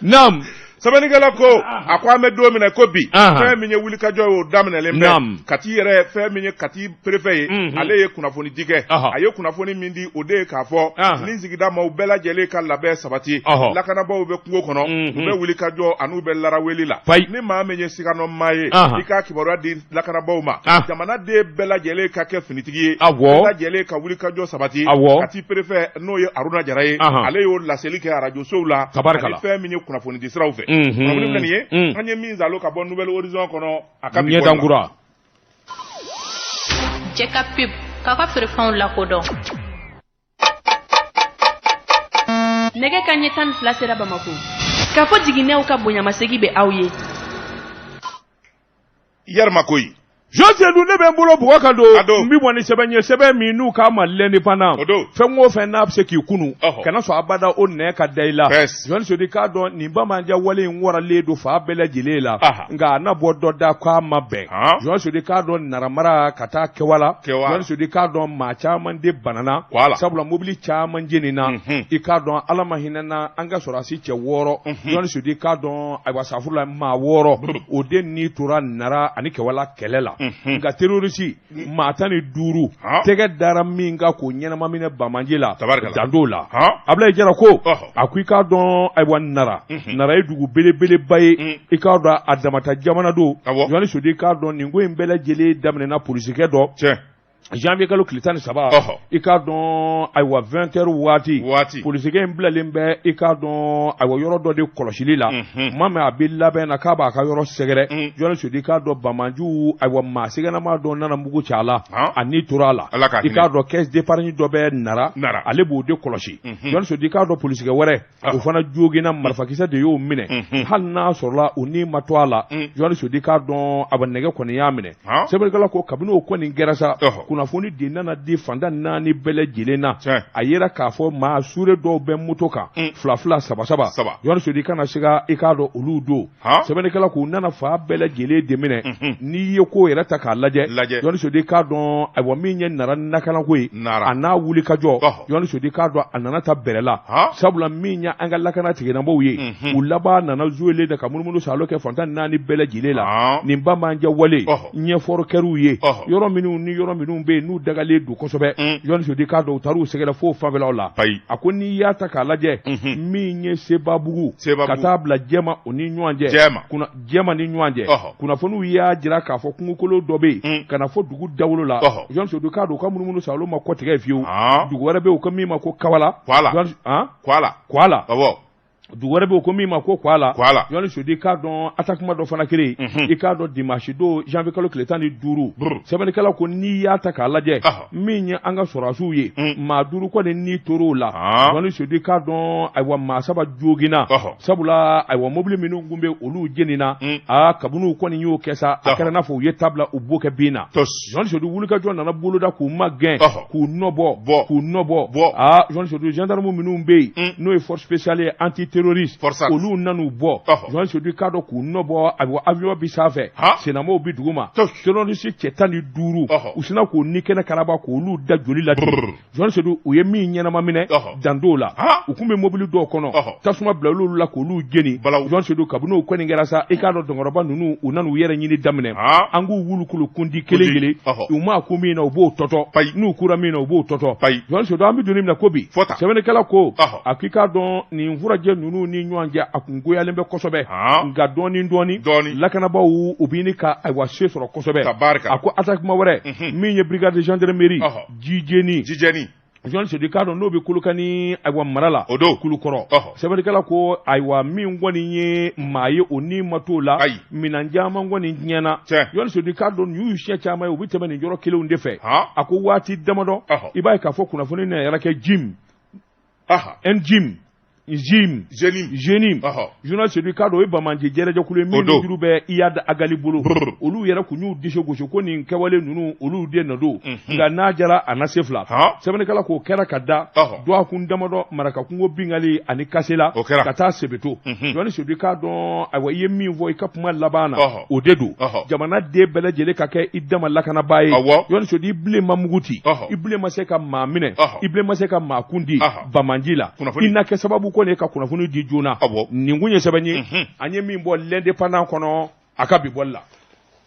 Naam. Sɛbɛnnikɛla ko a ko an bɛ don min na ko bi, fɛn min ye wulikajɔ ye, o daminɛlen bɛ Kati yɛrɛ. Fɛn min ye Kati préfet ye, ale ye kunnafoni di kɛ. A ye kunnafoni min di, o de ye k'a fɔ ni sigida maaw bɛɛ lajɛlen ka labɛn sabati, lakanabaaw bɛ kungo kɔnɔ, u bɛ wulikajɔ an'u bɛ laraweli la. Ni maa min ye siganɔ maa ye, i k'a kibaruya di lakanabaaw ma. Jamanaden bɛɛ lajɛlen ka kɛ finitigi ye, bɛɛ lajɛlen ka wulikajɔ sabati. Kati préfet, n'o ye Aruna Jara ye, ale y'o laseli kɛ arajosow la ani fɛn min ye kunnafoni di siraw fɛ. Kunnafoni filɛ nin ye, an ye min zalo ka bɔ Nouvel Horizon kɔnɔ a ka bi ɲɛdankura. Jɛ ka pub k'aw ka feerefɛnw lakodɔn. Nɛgɛ kanɲɛ 12 sera Bamako. K'a fɔ jiginɛw ka bonyamasegi bɛ aw ye. Yɛrɛma koyi. Jose dun, ne bɛ n bolo bugɔ ka don, n bɛ bɔ ni sɛbɛn ye, sɛbɛn min n'u k'a ma L'Indépendant. Fɛn o fɛn n'a bɛ se k'i kunu, kana sɔn abada o nɛ ka da i la. Jɔni Sodi k'a dɔn nin banbaanci wale in waralen don fan bɛɛ lajɛlen la, nka a na bɔ dɔ da k'a ma bɛn. Jɔni Sodi k'a dɔn Nara mara ka taa Kɛwala, Jɔni Sodi k'a dɔn maa caman de banana, sabula mobili caman jenina. I k'a dɔn Ala ma hinɛna an ka sɔrɔdasi cɛ 6, Jɔni Sodi k'a dɔn, ayiwa safurula maa 6, o de ni tora Nara ani Kɛwala kɛlɛ la. Nka terroriste maa 15 tɛgɛ dara min kan k'o ɲɛnama minɛ banbaanci la, dan t'o la. Abulayi Jara ko a ko i k'a dɔn, ayiwa Nara, Nara ye dugu belebeleba ye, i k'a dɔn a damata jamana don. Jɔni Sodi k'a dɔn nin ko in bɛɛ lajɛlen daminɛna polisikɛ dɔ janvier kalo tile 13, i k'a dɔn ayiwa 20 heures waati, polisikɛ in bilalen bɛ, i k'a dɔn ayiwa yɔrɔ dɔ de kɔlɔsili la. Tuma min a bɛ labɛn na k'a b'a ka yɔrɔ sɛgɛrɛ, Jɔni Sodi k'a dɔn banbaanciw, ayiwa maa siganama dɔ nana mugu ci a la, a ni tora a la. I k'a dɔn caisse d'épargne dɔ bɛ Nara, ale b'o de kɔlɔsi. Jɔni Sodi k'a dɔn polisikɛ wɛrɛ, o fana joginna, marifakisɛ de y'o minɛ. Hali n'a sɔrɔla o ni ma to a la, Jɔni Sodi k'a dɔn a bɛ nɛgɛ kɔni y'a minɛ. Sɛbɛnnikɛla ko kabini o kɔni kɛra sa, kunnafoni de nana di fan tan naani bɛɛ lajɛlen na. A yera k'a fɔ maa sure dɔw bɛ moto kan, fila fila, saba saba. Jɔni Sodi kana siga, i k'a dɔn olu don. Sɛbɛnnikɛla k'u nana fan bɛɛ lajɛlen de minɛ. N'i ye ko yɛrɛ ta k'a lajɛ, Jɔni Sodi k'a dɔn ayiwa min ye Nara lakanako ye a n'a wulikajɔ, Jɔni Sodi k'a dɔn a nana ta bɛrɛ la, sabula min ye an ka lakana tigilamɔgɔw ye, u laban nana zuwele de ka munumunu salo kɛ fan tan naani bɛɛ lajɛlen la. Nin banbaanci wale ɲɛfɔli kɛr'u ye, yɔrɔ minnu ni yɔrɔ minnu bɛ yen n'u dagalen don kosɛbɛ. Jɔni Sodi k'a dɔn u taar'u sɛgɛrɛ fo fanfɛlaw la. A ko n'i y'a ta k'a lajɛ, min ye Sebabugu ka taa bila Jɛma o ni ɲɔgɔn cɛ, Jɛma ni ɲɔgɔn cɛ, kunnafoniw y'a jira k'a fɔ kungokolo dɔ bɛ yen ka na fɔ dugu dawolo la. Jɔni Sodi k'a dɔn u ka munumunu salo ma kɔtigɛ fiyewu. Dugu wɛrɛ bɛ yen u ko min ma ko Kawala, Kwala, dugu wɛrɛ bɛ yen ko min ma ko Kwala. Jɔni Sodi k'a dɔn attaquement dɔ fana kɛra yen, i k'a dɔn dimanche don janvier kalo tile 15. Sɛbɛnnikɛla ko n'i y'a ta k'a lajɛ, min ye an ka sɔrɔdasiw ye, maa 5 kɔni ni tor'o la. Jɔni Sodi k'a dɔn ayiwa maa 3 joginna, sabula ayiwa mobili minnu tun bɛ olu jenina. Aa, kabini u kɔni y'o kɛ sa, a kɛra n'a fɔ u ye tabila u b'o kɛ bin na. Jɔni Sodi wulikajɔ nana boloda k'u magɛn, k'u nɔbɔ, k'u nɔbɔ. Aa, Jɔni Sodi, gendarme minnu bɛ yen, n'o ye force spéciale ye anti-terroriste, olu nan'u bɔ. Jɔni Sodi k'a dɔn k'u nɔbɔ, ayiwa avion bi sanfɛ, sennamɔgɔw bi duguma, terroriste cɛ 15, u sinna k'u ni kɛnɛ karaba k'olu da joli la. Jɔni Sodi, u ye min ɲɛnama minɛ, dan t'o la. U tun bɛ mobili dɔw kɔnɔ, tasuma bila olu la k'olu jeni. Jɔni Sodi, kabini o kɔni kɛra sa, i k'a dɔn dɔnkɔrɔba ninnu, u nana u yɛrɛ ɲini daminɛ. An k'u wulukulu kundi kelen kelen, u maa kun min na, u b'o tɔtɔ, n'u kura min na, u b'o tɔtɔ. Jɔni Sodi, an bɛ don min na ko bi, sɛbɛnnikɛla ko a k'i k'a dɔn nin furajɛ ninnu ni ɲɔgɔn cɛ, a kun goyalen bɛ kosɛbɛ, nka dɔɔni dɔɔni lakanabaaw u bɛ ɲini ka ayiwa se sɔrɔ kosɛbɛ. A ko attaquement wɛrɛ, min ye brigade de gendarmerie Jijeni, Jijeni, Jɔni Sodi k'a dɔn n'o bɛ Kolokani ayiwa mara la, o don Kulukɔrɔ. Sɛbɛnnikɛla ko ayiwa min kɔni ye maa ye, o ni ma t'o la, minɛn caman kɔni tiɲɛna. Jɔni Sodi k'a dɔn nin y'u siɲɛ caman ye, u bɛ tɛmɛ nin yɔrɔ kelenw de fɛ. A ko waati damadɔ, i b'a ye k'a fɔ kunnafoni na yɛrɛ kɛ jim Njim, Njim, Jenim, Jɔni Sodi k'a dɔn o ye banbaanci jɛrɛjɛkulu ye min juru bɛ Iyad Ag Ghali bolo. Olu yɛrɛ kun y'u disi gosi ko nin kɛwale ninnu, olu de nɔ don, nka n'a jara a na se fila. Sɛbɛnnikɛla k'o kɛra ka da dɔgɔkun damadɔ Marakakungo binkanni ani Kasela ka taa Sebeto. Jɔni Sodi k'a dɔn ayiwa i ye min fɔ i ka kuma laban na, o de don. Jamana den bɛɛ lajɛlen ka kɛ i dama lakanabaa ye. Jɔni Sodi, i bilen ma mugu ci, i bilen ma se ka maa minɛ, i bilen ma se ka maa kun di banbaanci la, i na kɛ sababu Kone ka kunnafoni di joona. Nin kun ye sɛbɛn ye an ye min bɔ L'Indépendant kɔnɔ a ka bi bɔli la.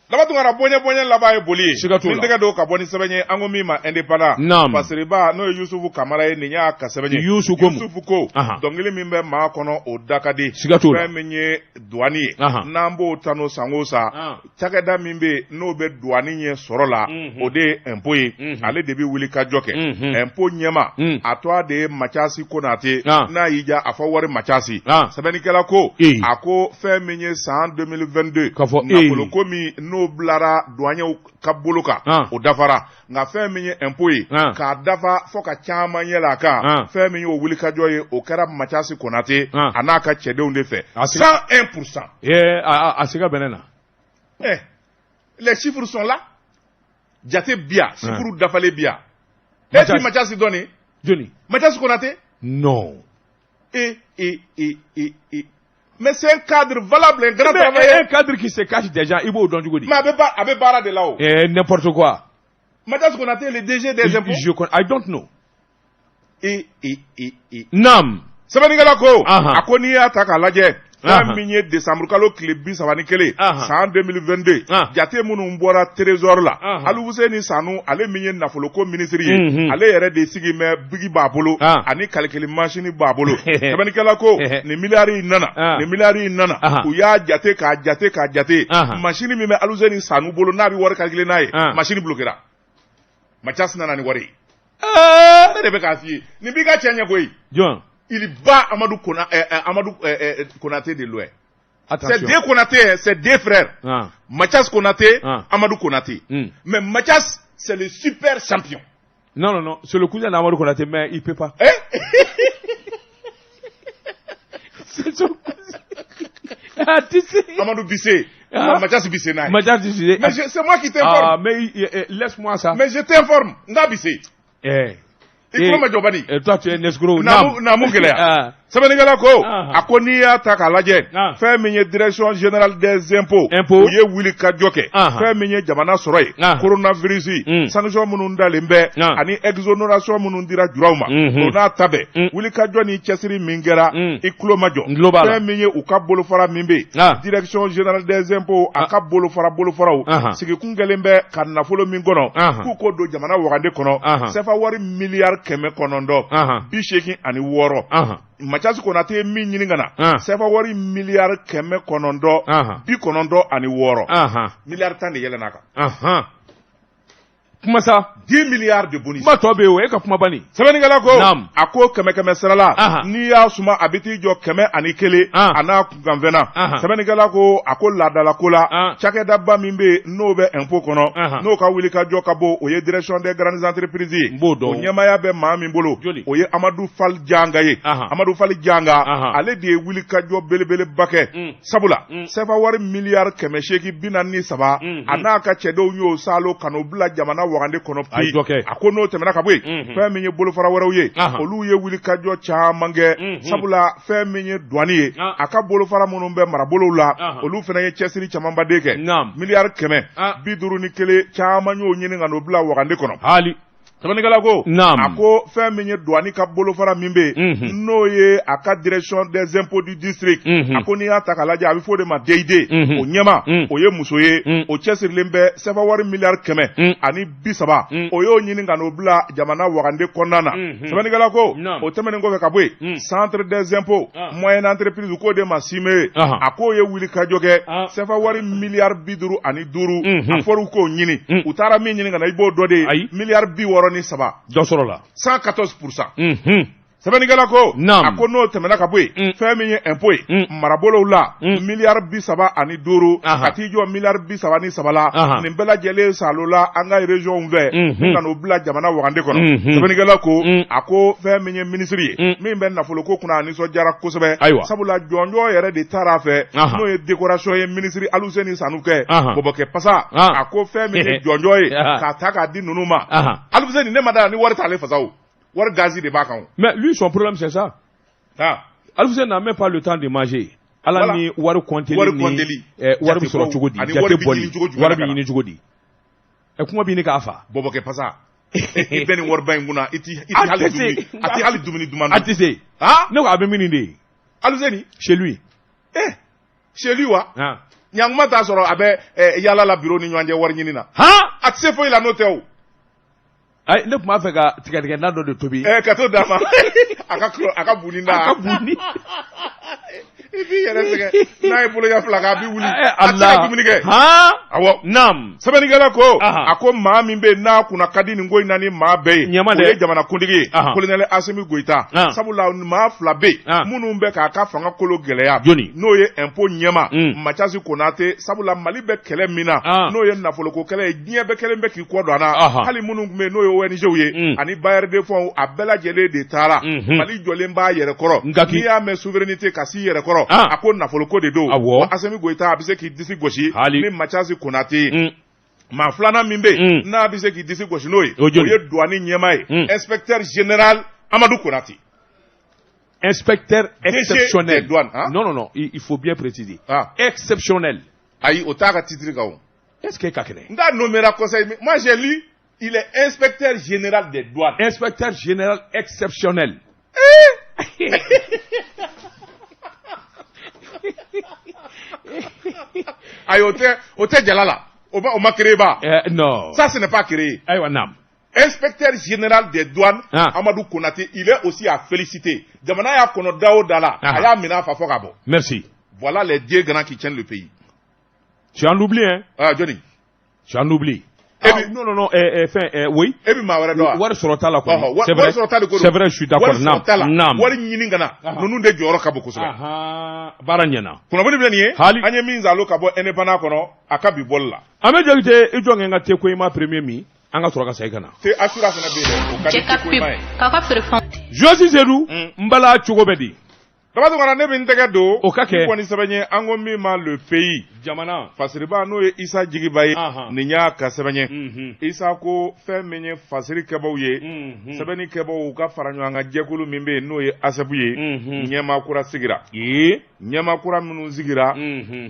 Daba Tunkara, bonya bonya laban ye boli ye. Siga t'o la. Min tɛgɛ don ka bɔ ni sɛbɛn ye, an ko min ma Indépendant. Naam. Fasiriba, n'o ye Yusufu Kamara ye, nin y'a ka sɛbɛn ye. Yusufu ko mun? Yusufu ko dɔnkili min bɛ maa kɔnɔ, o da ka di. Siga t'o la. Fɛn min ye douane ye, n'an b'o tanu san o san, cakɛda min bɛ yen n'o bɛ douane ɲɛ sɔrɔ la, o de ye impôt ye. Ale de bɛ wuli ka jɔ kɛ. Impôt ɲɛma, a tɔgɔ de ye Mathias Konate. N'a y'i diya, a fɔ wari Mathias. Sɛbɛnnikɛla ko, a ko fɛn min ye san 2022 K'a fɔ nafolo ko min n'o bilara douaniers ka bolo kan, o dafara. Nka fɛn min ye impôt ye, k'a dafa fo ka caman yɛlɛ a kan, fɛn min y'o wulikajɔ ye, o kɛra Mathias Konate a n'a ka cɛdenw de fɛ, 101%. Ee, a siga bɛ ne na. Eh, les chiffres sont là, jate bi yan, chiffres dafalen bi yan. E ti Mathias dɔn nin? Jɔni? Mathias Konate. Non. E e e e e, mais c'est un cadre valable, un grand Mais travailleur. un cadre qui se cache des gens, i b'o dɔn cogo di? Mais a bɛ baara de la o. Eh, n'importe quoi. Mathias Konate, le DG des impôts. Je connais, I don't know. E e e e. Naam. Sɛbɛnnikɛla ko, a ko n'i y'a ta k'a lajɛ, fɛn min ye décembre kalo tile 31 san 2022, jate minnu bɔra trésor la, Alifuseni Sanu, ale min ye nafoloko minisiri ye, ale yɛrɛ de sigi mɛ, bigi b'a bolo ani calcul machine b'a bolo. Sɛbɛnnikɛla ko nin miliyari in nana, nin miliyari in nana, u y'a jate k'a jate k'a jate, machine min bɛ Alifuseni Sanu bolo n'a bɛ wari calculer n'a ye, machine bloquera. Mathias nana ni wari ye. Ne de bɛ k'a f'i ye, nin b'i ka cɛ ɲɛ koyi. Jɔn? Il bat Amadou, Kona, Amadou Konaté de loin. Attention. C'est deux Konaté, c'est deux frères. Mathias Konaté, Amadou Konaté. Mais Mathias, c'est le super champion. Non, non, non. C'est le cousin d'Amadou Konaté, mais il ne peut pas. Hein? C'est son cousin. Ah, tu sais. Amadou Bissé. Ah. Mathias Bissé. Mathias Bissé. Mais c'est moi qui t'informe. Ah, mais laisse-moi ça. Mais je t'informe. Nga Bissé. Eh. I tulo ma jɔ bani. Et toi, tu es un escroc. Naamu gɛlɛya. Sɛbɛnnikɛla ko, a ko n'i y'a ta k'a lajɛ, fɛn min ye Direction générale des impôts, Impôts, u ye wuli ka jɔ kɛ. Fɛn min ye jamana sɔrɔ ye, coronavirus, sanction minnu dalen bɛ ani exonération minnu dira juraw ma, o n'a ta bɛɛ, wuli ka jɔ ni cɛsiri min kɛra, i tulo ma jɔ. Fɛn min ye u ka bolofara min bɛ yen, Direction générale des impôts, a ka bolofara bolofaraw sigikun kɛlen bɛ ka nafolo min kɔnɔ k'u k'o don jamana wagande kɔnɔ, CFA wari miliyari 986. Mathias Konate ye min ɲini ka na, CFA wari miliyari 996, miliyari 10 de yɛlɛn'a kan. Kuma sa. 10 milliards de bonus. Kuma tɔ bɛ yen o, e ka kuma banni. Sɛbɛnnikɛla ko, a ko kɛmɛ kɛmɛ sara la, n'i y'a suma, a bɛ t'i jɔ 101 a n'a kunkanfɛnna. Sɛbɛnnikɛla ko, a ko laadala ko la, cakɛdaba min bɛ yen n'o bɛ impôt kɔnɔ, n'o ka wuli ka jɔ ka bɔ, o ye Direction des grandes entreprises ye. N b'o dɔn. O ɲɛmaaya bɛ maa min bolo, o ye Amadu Fali Janga ye. Amadu Fali Janga, ale de ye wuli ka jɔ belebeleba kɛ, sabula CFA wari miliyari 843, a n'a ka cɛdenw y'o salo ka n'o bila jamana wagande kɔnɔ pi. A ko n'o tɛmɛna ka bɔ yen, fɛn min ye bolofara wɛrɛw ye, olu ye wuli ka jɔ caman kɛ, sabula fɛn min ye douane ye, a ka bolofara minnu bɛ marabolow la, olu fana ye cɛsiri camanba de kɛ. Miliyari 151 caman y'o ɲini ka n'o bila wagande kɔnɔ. Hali. Sɛbɛnnikɛla ko, a ko fɛn min ye douane ka bolofara min bɛ yen, n'o ye a ka Direction des impôts du district, a ko n'i y'a ta k'a lajɛ, a bɛ fɔ o de ma DID, o ɲɛma, o ye muso ye, o cɛsirilen bɛ. CFA wari miliyari 130, o y'o ɲini ka n'o bila jamana wagande kɔnɔna na. Sɛbɛnnikɛla ko, o tɛmɛnen kɔfɛ ka bɔ yen, Centre des impôts moyenne entreprise, k'o de ma CIME, a k'o ye wuli ka jɔ kɛ. CFA wari miliyari 55, a fɔra k'o ɲini, u taara min ɲini ka na, i b'o dɔ de ye, miliyari 63. Dɔ sɔrɔ la. 114%. Sɛbɛnnikɛla ko, a ko n'o tɛmɛna ka bɔ yen, fɛn min ye impôt ye marabolow la, miliyari 35 ka t'i jɔ miliyari 33 la, nin bɛɛ lajɛlen salo la an ka région fɛ ka n'o bila jamana wagande kɔnɔ. Sɛbɛnnikɛla ko, a ko fɛn min ye minisiri ye min bɛ nafoloko kunna, a nisɔndiyara kosɛbɛ, sabula jɔnjɔn yɛrɛ de taara a fɛ, n'o ye décoration ye minisiri Aluseni Sanu kɛ bɔbɔkɛ pasa. A ko fɛn min ye jɔnjɔn ye k'a ta k'a di ninnu ma, Aluseni, ne ma da la ni wari t'ale fasa, o wari gazi de b'a kan. Mais lui, son problème, c'est ça. Ah. Alfousseyni n'a même pas le temps de manger. Ala ni wari compteli, wari compteli, ni wari bɛ sɔrɔ cogo di, jate bɔli, wari bɛ ɲini cogo di, ɛ, kuma bɛ ɲini k'a fa. Bɔbɔkɛ pasa. I bɛ nin wariba in kunna, i ti hali dumuni, a ti hali dumuni duman dun. A tɛ se. Ne ko a bɛ min de ye? Aluseni. Chez lui. Eh, chez lui wa? Ɲankuma t'a sɔrɔ a bɛ yaala la bureau ni ɲɔgɔn cɛ wari ɲini na. A tɛ se foyi la n'o tɛ o. Ayi, ne tun b'a fɛ ka tigɛdigɛna dɔ de tobi. Ɛ, ka t'o d'a ma, a ka bu ni da. A ka bu ni. I b'i yɛrɛ sɛgɛn n'a ye boloɲɛ fila kɛ, a b'i wuli. A tɛ se ka dumuni kɛ. Awɔ. Naam. Sɛbɛnnikɛla ko, a ko maa min bɛ yen n'a kunna ka di nin ko in na ni maa bɛɛ ye, ɲɛma o ye jamanakuntigi ye, colonel Asimi Goyita. Sabula maa fila bɛ yen minnu bɛ k'a ka fanga kolo gɛlɛya. Jɔni? N'o ye impôt ɲɛmaa Mathias Konate. Sabula Mali bɛ kɛlɛ min na, n'o ye nafoloko kɛlɛ ye, diɲɛ bɛɛ kɛlen bɛ k'i kɔ don an na. Hali minnu tun bɛ yen n'o ye ONGw ye ani bailleurs de fonds, a bɛɛ lajɛlen de taara. Mali jɔlen b'a yɛrɛ kɔrɔ. N'i y'a mɛn souveraineté ka s'i yɛrɛ kɔrɔ, a ko nafoloko de don. Asimi Goyita a bɛ se k'i disi gosi ni Mathias Konate ye. Maa filanan min bɛ yen n'a bɛ se k'i disi gosi n'o ye, o ye douane ɲɛmaa ye, inspecteur général Amadu Konate. Inspecteur exceptionnel. Douane, hein? Non, non, non, il faut bien préciser. Exceptionnel. Ayi, o t'a ka titre kan o. Est-ce que ka kɛnɛ? N t'a nommé conseil. Moi, j'ai lu, il est inspecteur général des douanes. Inspecteur général exceptionnel. Eh, ayi, o tɛ jala la. O ma créé ba. Non. Ça, ce n'est pas créé. Ayiwa, naam. Inspecteur général des douanes, Amadou Konaté, il est aussi à féliciter. Jamana y'a kɔnɔ da o da la, a y'a minɛ a fa fɔ ka bɔ. Merci. Voilà les deux grands qui tiennent le pays. Tu en oublies, hein? Ah, jɔni? Tu en oublies. Et ah, non, non, non, enfin, oui. E bɛ maa wɛrɛ dɔn wa? Wari sɔrɔ t'a la kɔni. C'est vrai. Wari sɔrɔ ta de ko don. C'est vrai, je suis d'accord. Wari sɔrɔ t'a la. Naam. Wari ɲini ka na. Ninnu de jɔyɔrɔ ka bon kosɛbɛ. Baara ɲɛna. Kunnafoni filɛ nin ye. Hali. An ye min zalo ka bɔ indépendant kɔnɔ, a ka bi bɔli la. An bɛ Jakite, i jɔ kɛ n ka te koyima premier min, an ka sɔrɔ ka segin ka na. Te Asura fana bɛ yen dɛ, o ka di te koyima ye. K'aw ka feerefɛnw. Josi Sedu, n bala cogo bɛ di? Daba Tunkara, ne bɛ n tɛgɛ don. O ka kɛ. Ni kɔni sɛbɛn ye, an ko min ma Le Pays. Jamana. Fasiriba n'o ye Isa Jigiba ye. Nin y'a ka sɛbɛn ye. Isa ko fɛn min ye fasiri kɛbaw ye. Sɛbɛnni kɛbaw u ka fara ɲɔgɔn kan jɛkulu min bɛ yen n'o ye ASEP ye. Ɲɛmaa kura sigira. Ɲɛmaa kura minnu sigira.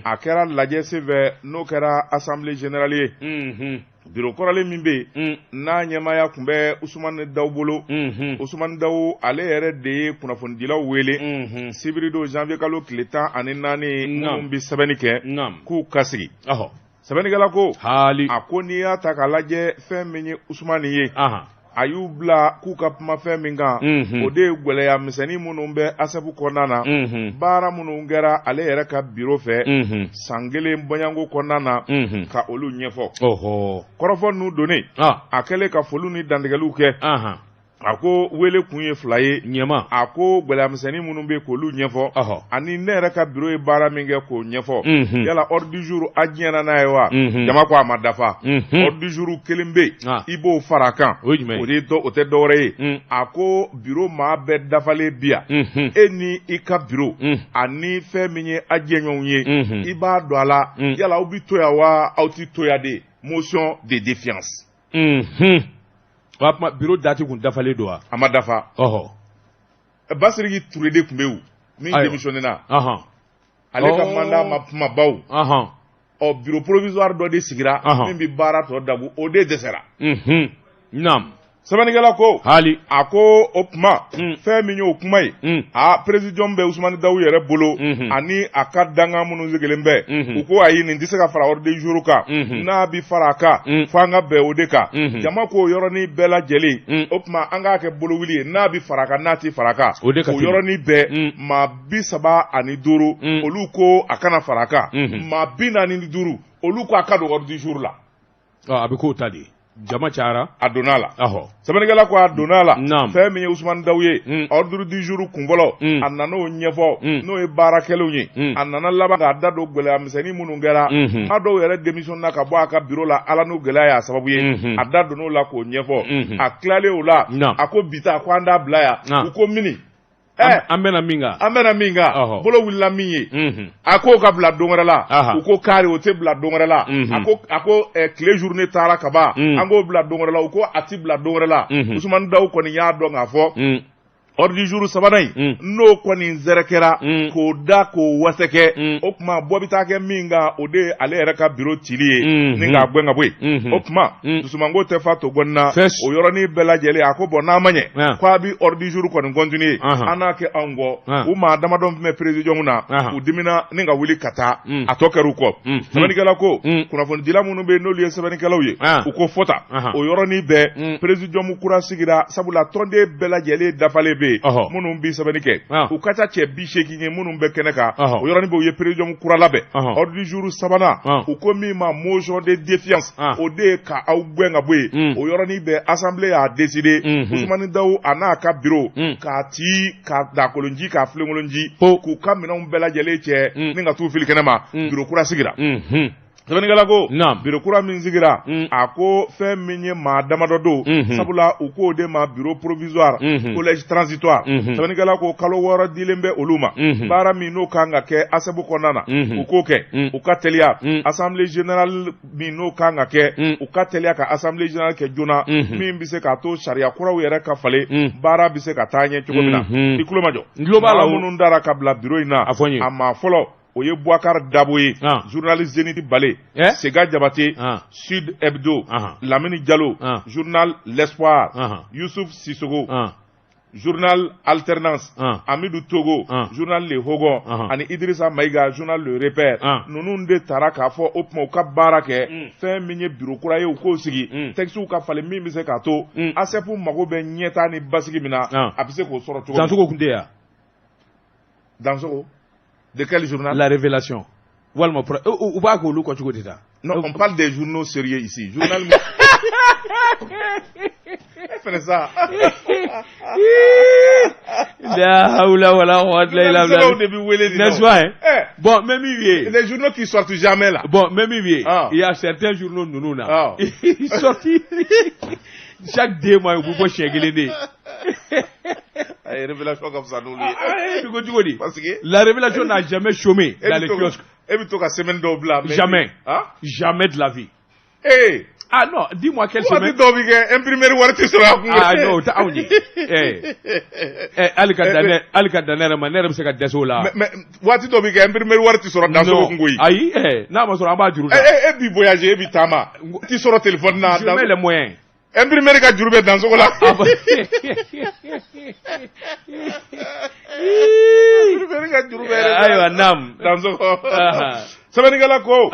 A kɛra lajɛ senfɛ n'o kɛra assemblée générale ye. Biro kɔrɔlen min bɛ yen n'a ɲɛmaaya tun bɛ Usumani Daw bolo, Usumani Daw ale yɛrɛ de ye kunnafonidilaw wele sibiridon janvier kalo tile 14, minnu bɛ sɛbɛnni kɛ k'u ka sigi. Sɛbɛnnikɛla ko, haali, a ko n'i y'a ta k'a lajɛ, fɛn min ye Usumani ye, a y'u bila k'u ka kuma fɛn min kan, o de ye gɛlɛya misɛnnin minnu bɛ ASEP kɔnɔna na, baara minnu kɛra ale yɛrɛ ka biro fɛ san kelen bɔɲanko kɔnɔna na, ka olu ɲɛfɔ. Kɔrɔfɔ ninnu donnen, a kɛlen ka foliw ni dantigɛliw kɛ, a ko wele kun ye fila ye. Ɲɛma. A ko gɛlɛya misɛnnin minnu bɛ k'olu ɲɛfɔ, ani ne yɛrɛ ka biro ye baara min kɛ k'o ɲɛfɔ. Yala ordre du jour a diɲɛna n'a ye wa? Jama ko a ma dafa. Ordre du jour kelen bɛ yen, i b'o fara a kan. O ye jumɛn ye? O de o tɛ dɔwɛrɛ ye, a ko biro maa bɛɛ dafalen bi yan, e ni i ka biro ani fɛn min ye a jɛɲɔgɔnw ye, i b'a dɔn a la, yala aw bɛ to yan wa aw tɛ to yan de? Motion de défiance. O tuma bureau date kun dafalen don wa? A ma dafa. Basiriki Ture de tun bɛ yen min démissionné na. Ale ka mandat ma kuma baw. Ɔ, bureau provisoire dɔ de sigira min bɛ baara tɔ dabu, o de dɛsɛra. Naam. Sɛbɛnnikɛla ko, haali, a ko o kuma, fɛn min y'o kuma ye, a présidium bɛ Usumani Dawu yɛrɛ bolo ani a ka dankan minnu sigilen bɛ, u ko ayi, nin tɛ se ka fara ordre du jour kan. N'a bɛ fara a kan, fo an ka bɛn o de kan. Jama k'o yɔrɔnin bɛɛ lajɛlen, o tuma an k'a kɛ bolowuli ye, n'a bɛ fara a kan, n'a tɛ fara a kan. O de ka o yɔrɔnin bɛɛ, maa 35 olu ko a kana fara a kan, maa 45 olu ko a ka don ordre du jour la. A bɛ k'o ta de ye, jama cayara. A donna a la. Sɛbɛnnikɛla ko a donna a la. Fɛn min ye Usumani Dawu ye, ordre du jour kunfɔlɔ, a nana o ɲɛfɔ, n'o ye baara kɛlenw ye. A nana laban k'a da don gɛlɛya misɛnnin minnu kɛra, maa dɔw yɛrɛ démissionné na ka bɔ a ka bureau la, ala n'o gɛlɛya y'a sababu ye. A da donn'o la k'o ɲɛfɔ. A tilalen o la, a ko bi ta ko an t'a bila yan. U ko mini? An bɛna min kan. An bɛna min kan, bolo wulila min ye, a k'o ka bila don wɛrɛ la. U ko kari o tɛ bila don wɛrɛ la. A ko tile journée taara ka ban, an k'o bila don wɛrɛ la. U ko a ti bila don wɛrɛ la. Usumani Dawu kɔni y'a dɔn k'a fɔ Ordre du jour sabanan in, n'o kɔni zɛrɛkɛra k'o da k'o wasɛkɛ, o tuma bɔ bɛ taa kɛ min kan, o de ye ale yɛrɛ ka bureau cili ye ni k'a gɛn ka bɔ yen. O tuma dusumango tɛ fa to gɔni na. O yɔrɔnin bɛɛ lajɛlen, a ko bon, n'a ma ɲɛ k'a bɛ ordre du jour kɔni continuer, an n'a kɛ anw kɔ. U maa damadɔ min bɛ présidium na, u dimina ni ka wuli ka taa, a tɔ kɛra u kɔ. Sɛbɛnnikɛla ko kunnafonidila minnu bɛ yen, n'olu ye sɛbɛnnikɛlaw ye, u ko fɔta. O yɔrɔnin bɛɛ, présidium kura sigira, sabula tɔnden bɛɛ lajɛlen dafalen bɛ yen minnu bɛ sɛbɛnni kɛ. U ka ca cɛ 80 ye minnu bɛ kɛnɛ kan. O yɔrɔnin bɛɛ, u ye présidium kura labɛn. Ordre du jour sabanan, u ko min ma motion de défiance, o de ye ka aw gɛn ka bɔ yen. O yɔrɔnin bɛɛ, assemblée y'a décidé, Usumani Dawu a n'a ka bureau, k'a ci ka dakolonji k'a filenkolonji, k'u ka minɛnw bɛɛ lajɛlen cɛ ni ka t'u fili kɛnɛ ma. Bureau kura sigira. Sɛbɛnnikɛla ko bureau kura min sigira, a ko fɛn min ye maa damadɔ don, sabula u k'o de ma bureau provisoire, collège transitoire. Sɛbɛnnikɛla ko kalo 6 dilen bɛ olu ma. Baara min n'o kan ka kɛ ASEP kɔnɔna na, u k'o kɛ, u ka teliya. Assemblée générale min n'o kan ka kɛ, u ka teliya ka assemblée générale kɛ joona, min bɛ se k'a to sariya kuraw yɛrɛ ka falen, baara bɛ se ka taa ɲɛ cogo min na. I tulo ma jɔ. N tulo b'a la. Minnu dara ka bila bureau in na, a fɔ n ye. A maa fɔlɔ, o ye Boubacar Dabo ye, journal Zénith Balé, Sega Jabate, Sud Hebdo, Lamini Diallo, journal L'Espoir, Youssouf Sissoko, journal Alternance, Amidou Togo, journal Le Hogon, ani Idrissa Maïga, journal Le Repère. Ninnu de taara k'a fɔ o tuma u ka baara kɛ. Fɛn min ye bureau kura ye, u k'o sigi, textes ka falen, min bɛ se k'a to ASEP mago bɛ ɲɛtaa ni basigi min na, a bɛ se k'o sɔrɔ cogo min. Dansogo tun tɛ yan. Dansogo de quel journal? La Révélation. Walima u b'a k'olu kɔ cogo di ta? Non, on parle des journaux sérieux ici. Journal fɛnɛ sa. La hawla wala quwwata illa billah. Sɛbɛnw de bɛ wele nin na. N'est-ce pas, hein? Bon, même il Les journaux qui sortent jamais là. Bon, même il il y a certains journaux ninnu na. Ils sortent chaque 2 mois, u bɛ bɔ siɲɛ kelen de. Ayi, Révélation ka fisa n'olu ye. Eh, cogo di? Parce que La Révélation n'a jamais chômé dans les kiosques. E bɛ to ka semaine dɔw bila. Jamais. Hein? Jamais de la vie. Eh. Ah non, dis-moi quelle semaine. Waati dɔw bɛ kɛ, imprimerie wari tɛ sɔrɔ a kun. Ah non, o tɛ anw ye. Eh. Eh, hali ka dan ne, hali ka dan ne yɛrɛ ma, ne yɛrɛ bɛ se ka dɛsɛ o la. Mais waati dɔw bɛ kɛ, imprimerie wari tɛ sɔrɔ Dansogo kun koyi. Ayi, eh, n'a ma sɔrɔ, an b'a juru ta. E e b'i voyager, e b'i taama. Ti sɔrɔ téléphone na. Je mets les moyens. Imprimerie ka juru bɛ Dansogo la. Imprimerie ka juru bɛ. Ayiwa, naam. Dansogo. Sɛbɛnnikɛla ko,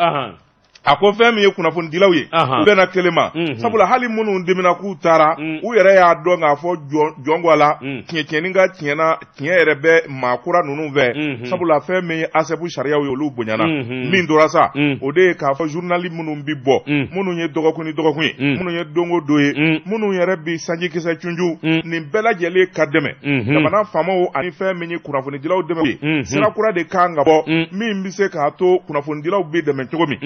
a ko fɛn min ye kunnafonidilaw ye, u bɛnna kelen ma, sabula hali minnu dimina k'u taara, u yɛrɛ y'a dɔn k'a fɔ jɔn a la, tiɲɛ tiɲɛni ka tiɲɛna, tiɲɛ yɛrɛ bɛ maa kura ninnu fɛ, sabula fɛn min ye ASEP sariyaw ye, olu bonyana. Min tora sa, o de ye k'a fɔ journal minnu bi bɔ, minnu ye dɔgɔkun ni dɔgɔkun ye, minnu ye don o don ye, minnu yɛrɛ bi sanjikisɛ cunju, nin bɛɛ lajɛlen ka dɛmɛ jamana faamaw ani fɛn min ye kunnafonidilaw dɛmɛ ye. Sira kura de kan ka bɔ min bɛ se k'a to kunnafonidilaw bɛ dɛmɛ cogo min.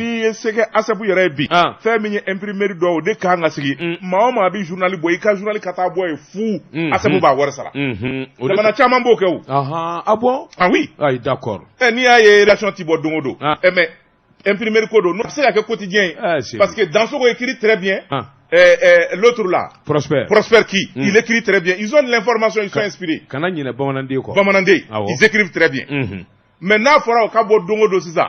N'i ye se kɛ ASEP yɛrɛ ye bi, fɛn min ye imprimerie dɔw, o de kan ka sigi. Maa o maa bɛ journal bɔ, i ka journal ka taa bɔ yen fu, ASEP b'a wari sara. Jamana caman b'o kɛ o. Ah bon? Ah oui. Ayi, d'accord. Ɛ, n'i y'a ye rédaction ti bɔ don o don, ɛ, mais imprimerie ko don, a bɛ se ka kɛ quotidien ye, parce que Dansogo écrit très bien. L'autre là. Prosper. Prosper qui, il écrit très bien. Ils ont de l'information, ils sont inspirés. Kana ɲinɛ bamananden kɔ. Bamananden, ils écrivent très bien. Mais n'a fɔra o ka bɔ don o don sisan,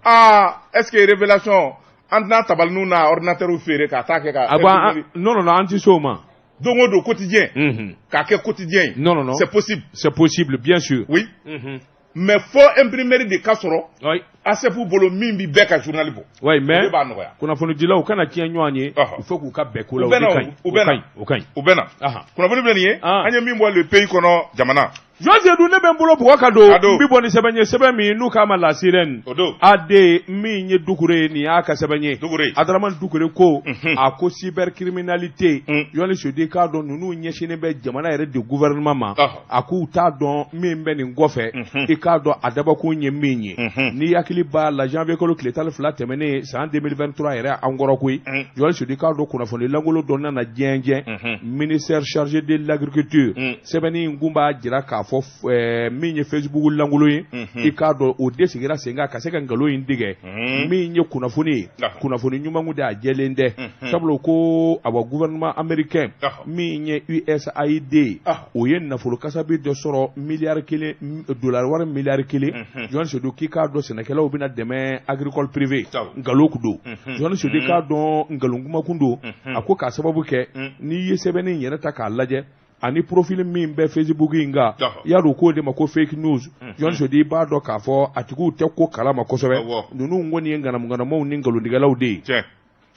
ah, est-ce que Révélation, an tɛna tabaliniw n'a ordinateur feere ka taa kɛ ka. Ah bon, non, non, non, an tɛ se o ma. Don o don quotidien. K'a kɛ quotidien ye. Non, non, non. C'est possible. C'est possible, bien sûr. Oui. Mais fo imprimerie de ka sɔrɔ. ASEP bolo min bi bɛɛ ka journal bɔ. Oui, mais o de b'a nɔgɔya. Kunnafonidilaw kana tiɲɛ ɲɔgɔn ye. Il faut k'u ka bɛn ko la, o de ka ɲi. U bɛ na, o ka ɲi. U bɛ na. Kunnafoni filɛ nin ye, an ye min bɔ Le Pays kɔnɔ jamana. Jɔn Seydou, ne bɛ n bolo bugɔ ka don, n bi bɔ ni sɛbɛn ye, sɛbɛn min n'u k'a ma La Sirène. O don. AD min ye Dukure ye, nin y'a ka sɛbɛn ye. Dukure. Adaramani Dukure ko, a ko cybercriminalité, Jɔnni Seydou, k'a dɔn ninnu ɲɛsinnen bɛ jamana yɛrɛ de gouvernement ma. A k'u t'a dɔn min bɛ nin kɔfɛ. I k'a dɔn a dabɔkun ye min ye. N'i hakili b'a la, janvier kalo tile 12 tɛmɛnen san 2023 yɛrɛ, an kɔrɔ koyi. Jɔnni Seydou, k'a dɔn kunnafoni lankolon dɔ nana jɛnjɛn, ministère chargé de l'agriculture. Sɛbɛnni in kun b'a jira k'a k'a fɔ min ye Facebook lankolon ye i k'a dɔn o de sigira sen kan ka se ka nkalon in tigɛ min ye kunnafoni ye kunnafoni ɲuman kun tɛ a jɛlen tɛ sabula ko awa gouvernement américain min ye USAID ye o ye nafolo kasabi dɔ sɔrɔ miliyari kelen dolari wari miliyari kelen Journaliste Seydou k'i k'a dɔn sɛnɛkɛlaw bɛna dɛmɛ agricole privé nkalon kun don Journaliste Seydou i k'a dɔn nkalon kuma kun don a ko k'a sababu kɛ n'i ye sɛbɛnni in yɛrɛ ta k'a lajɛ ani profil min bɛ Facebook in kan i y'a dɔn k'o de ma ko fake news Journaliste Seydou i b'a dɔn k'a fɔ a tigiw tɛ ko kalama kosɛbɛ ninnu kɔni ye ŋanamuŋanamuw ni nkalontigɛlaw de ye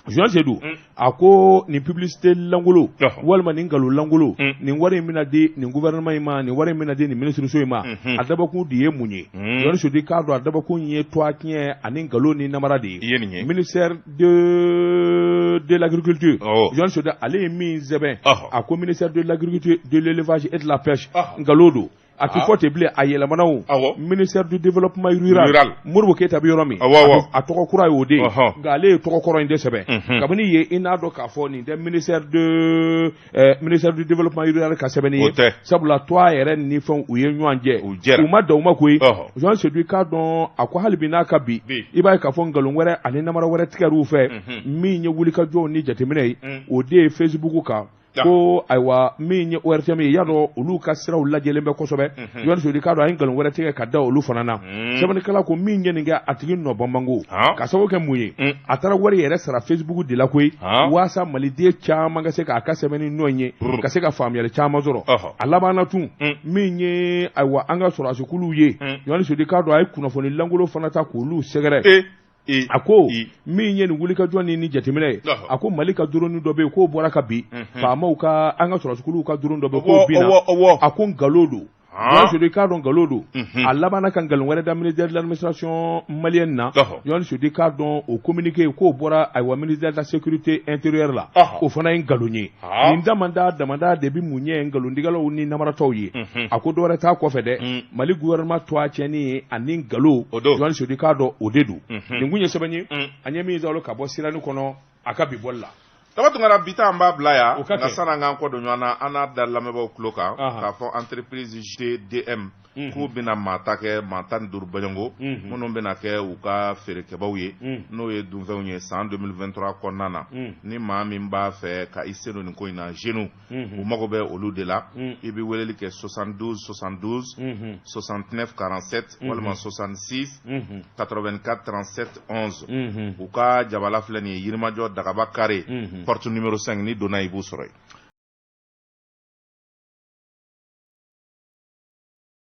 Journaliste Seydou a ko nin publicité lankolon walima nin nkalon lankolon nin wari in bɛna di nin gouvernement in ma nin wari in bɛna di nin minisiriso in ma a dabɔkun de ye mun ye Journaliste Seydou i k'a dɔn a dabɔkun ye tɔgɔ tiɲɛ ani nkalon ni namara de ye ministère de l'agriculture Journaliste Seydou ale ye min sɛbɛn a ko ministère de l'agriculture de l'élevage et de la pêche nkalon don a tɛ fɔ ten bilen a yɛlɛmana o ministère du développement rural Modibo Keyita bɛ yɔrɔ min a tɔgɔ kura ye o de ye nka ale ye tɔgɔ kɔrɔ in de sɛbɛn kabini yen i n'a dɔn k'a fɔ nin tɛ ministère de ministère du développement rural ka sɛbɛnni ye sabula tɔgɔ yɛrɛ ni fɛnw u ye ɲɔgɔn jɛ u ma dan o ma koyi Journaliste Seydou i k'a dɔn a ko hali bi n'a ka bi i b'a ye k'a fɔ nkalon wɛrɛ ani namara wɛrɛ tigɛr'u fɛ min ye wulikajɔw ni jateminɛ ye o de ye Facebook kan ko ayiwa min ye ORTM ye y'a dɔn olu ka siraw lajɛlen bɛ kosɛbɛ Journaliste Seydou i k'a dɔn a ye nkalon wɛrɛ tigɛ ka da olu fana na sɛbɛnnikɛla ko min ye nin kɛ a tigi nɔ bɔ man go ka sababu kɛ mun ye a taara wari yɛrɛ sara Facebook de la koyi waasa maliden caman ka se k'a ka sɛbɛnni nɔ ye ka se ka faamuyali caman sɔrɔ a labanna tun min ye ayiwa an ka sɔrɔdasikuluw ye Journaliste Seydou i k'a dɔn a ye kunnafoni lankolon fana ta k'olu sɛgɛrɛ a ko min ye nin wulikajɔ ni ni jateminɛ ye a ko Mali ka drone dɔ bɛ yen k'o bɔra ka bin faamaw ka an ka sɔrɔdasikuluw ka drone dɔ bɛ yen k'o binna a ko nkalon don Journaliste Seydou i k'a dɔn nkalon don a labanna ka nkalon wɛrɛ da ministère de l'administration malienne na Journaliste Seydou i k'a dɔn o communiqué k'o bɔra ayiwa ministère de la sécurité intérieure la o fana ye nkalon ye nin damada damada de bɛ mun ɲɛ nkalontigɛlaw ni namaratɔw ye a ko dɔwɛrɛ t'a kɔfɛ dɛ Mali gouvernement tɔgɔ tiɲɛni ye ani nkalon Journaliste Seydou i k'a dɔn o de don nin kun ye sɛbɛn ye an ye min sɔrɔ ka bɔ sirani kɔnɔ a ka bi bɔli la Daba Tunkara bi ta an b'a bila yan nka sani an k'an kɔ don ɲɔgɔn na an n'a da lamɛnbaaw tulo kan k'a fɔ entreprise GDM k'u bɛna maa ta kɛ maa 15 bɔɲɔgɔnko minnu bɛna kɛ u ka feerekɛbaw ye n'o ye dunfɛnw ye san 2023 kɔnɔna na ni maa min b'a fɛ ka i sen don nin ko in na jeunes u mago bɛ olu de la i bɛ weleli kɛ 72 72 69 47 walima 66 84 37 11 u ka jabala filɛ nin ye Yirimajɔ Dagaba carré porte numéro 5 n'i donna i b'u sɔrɔ yen.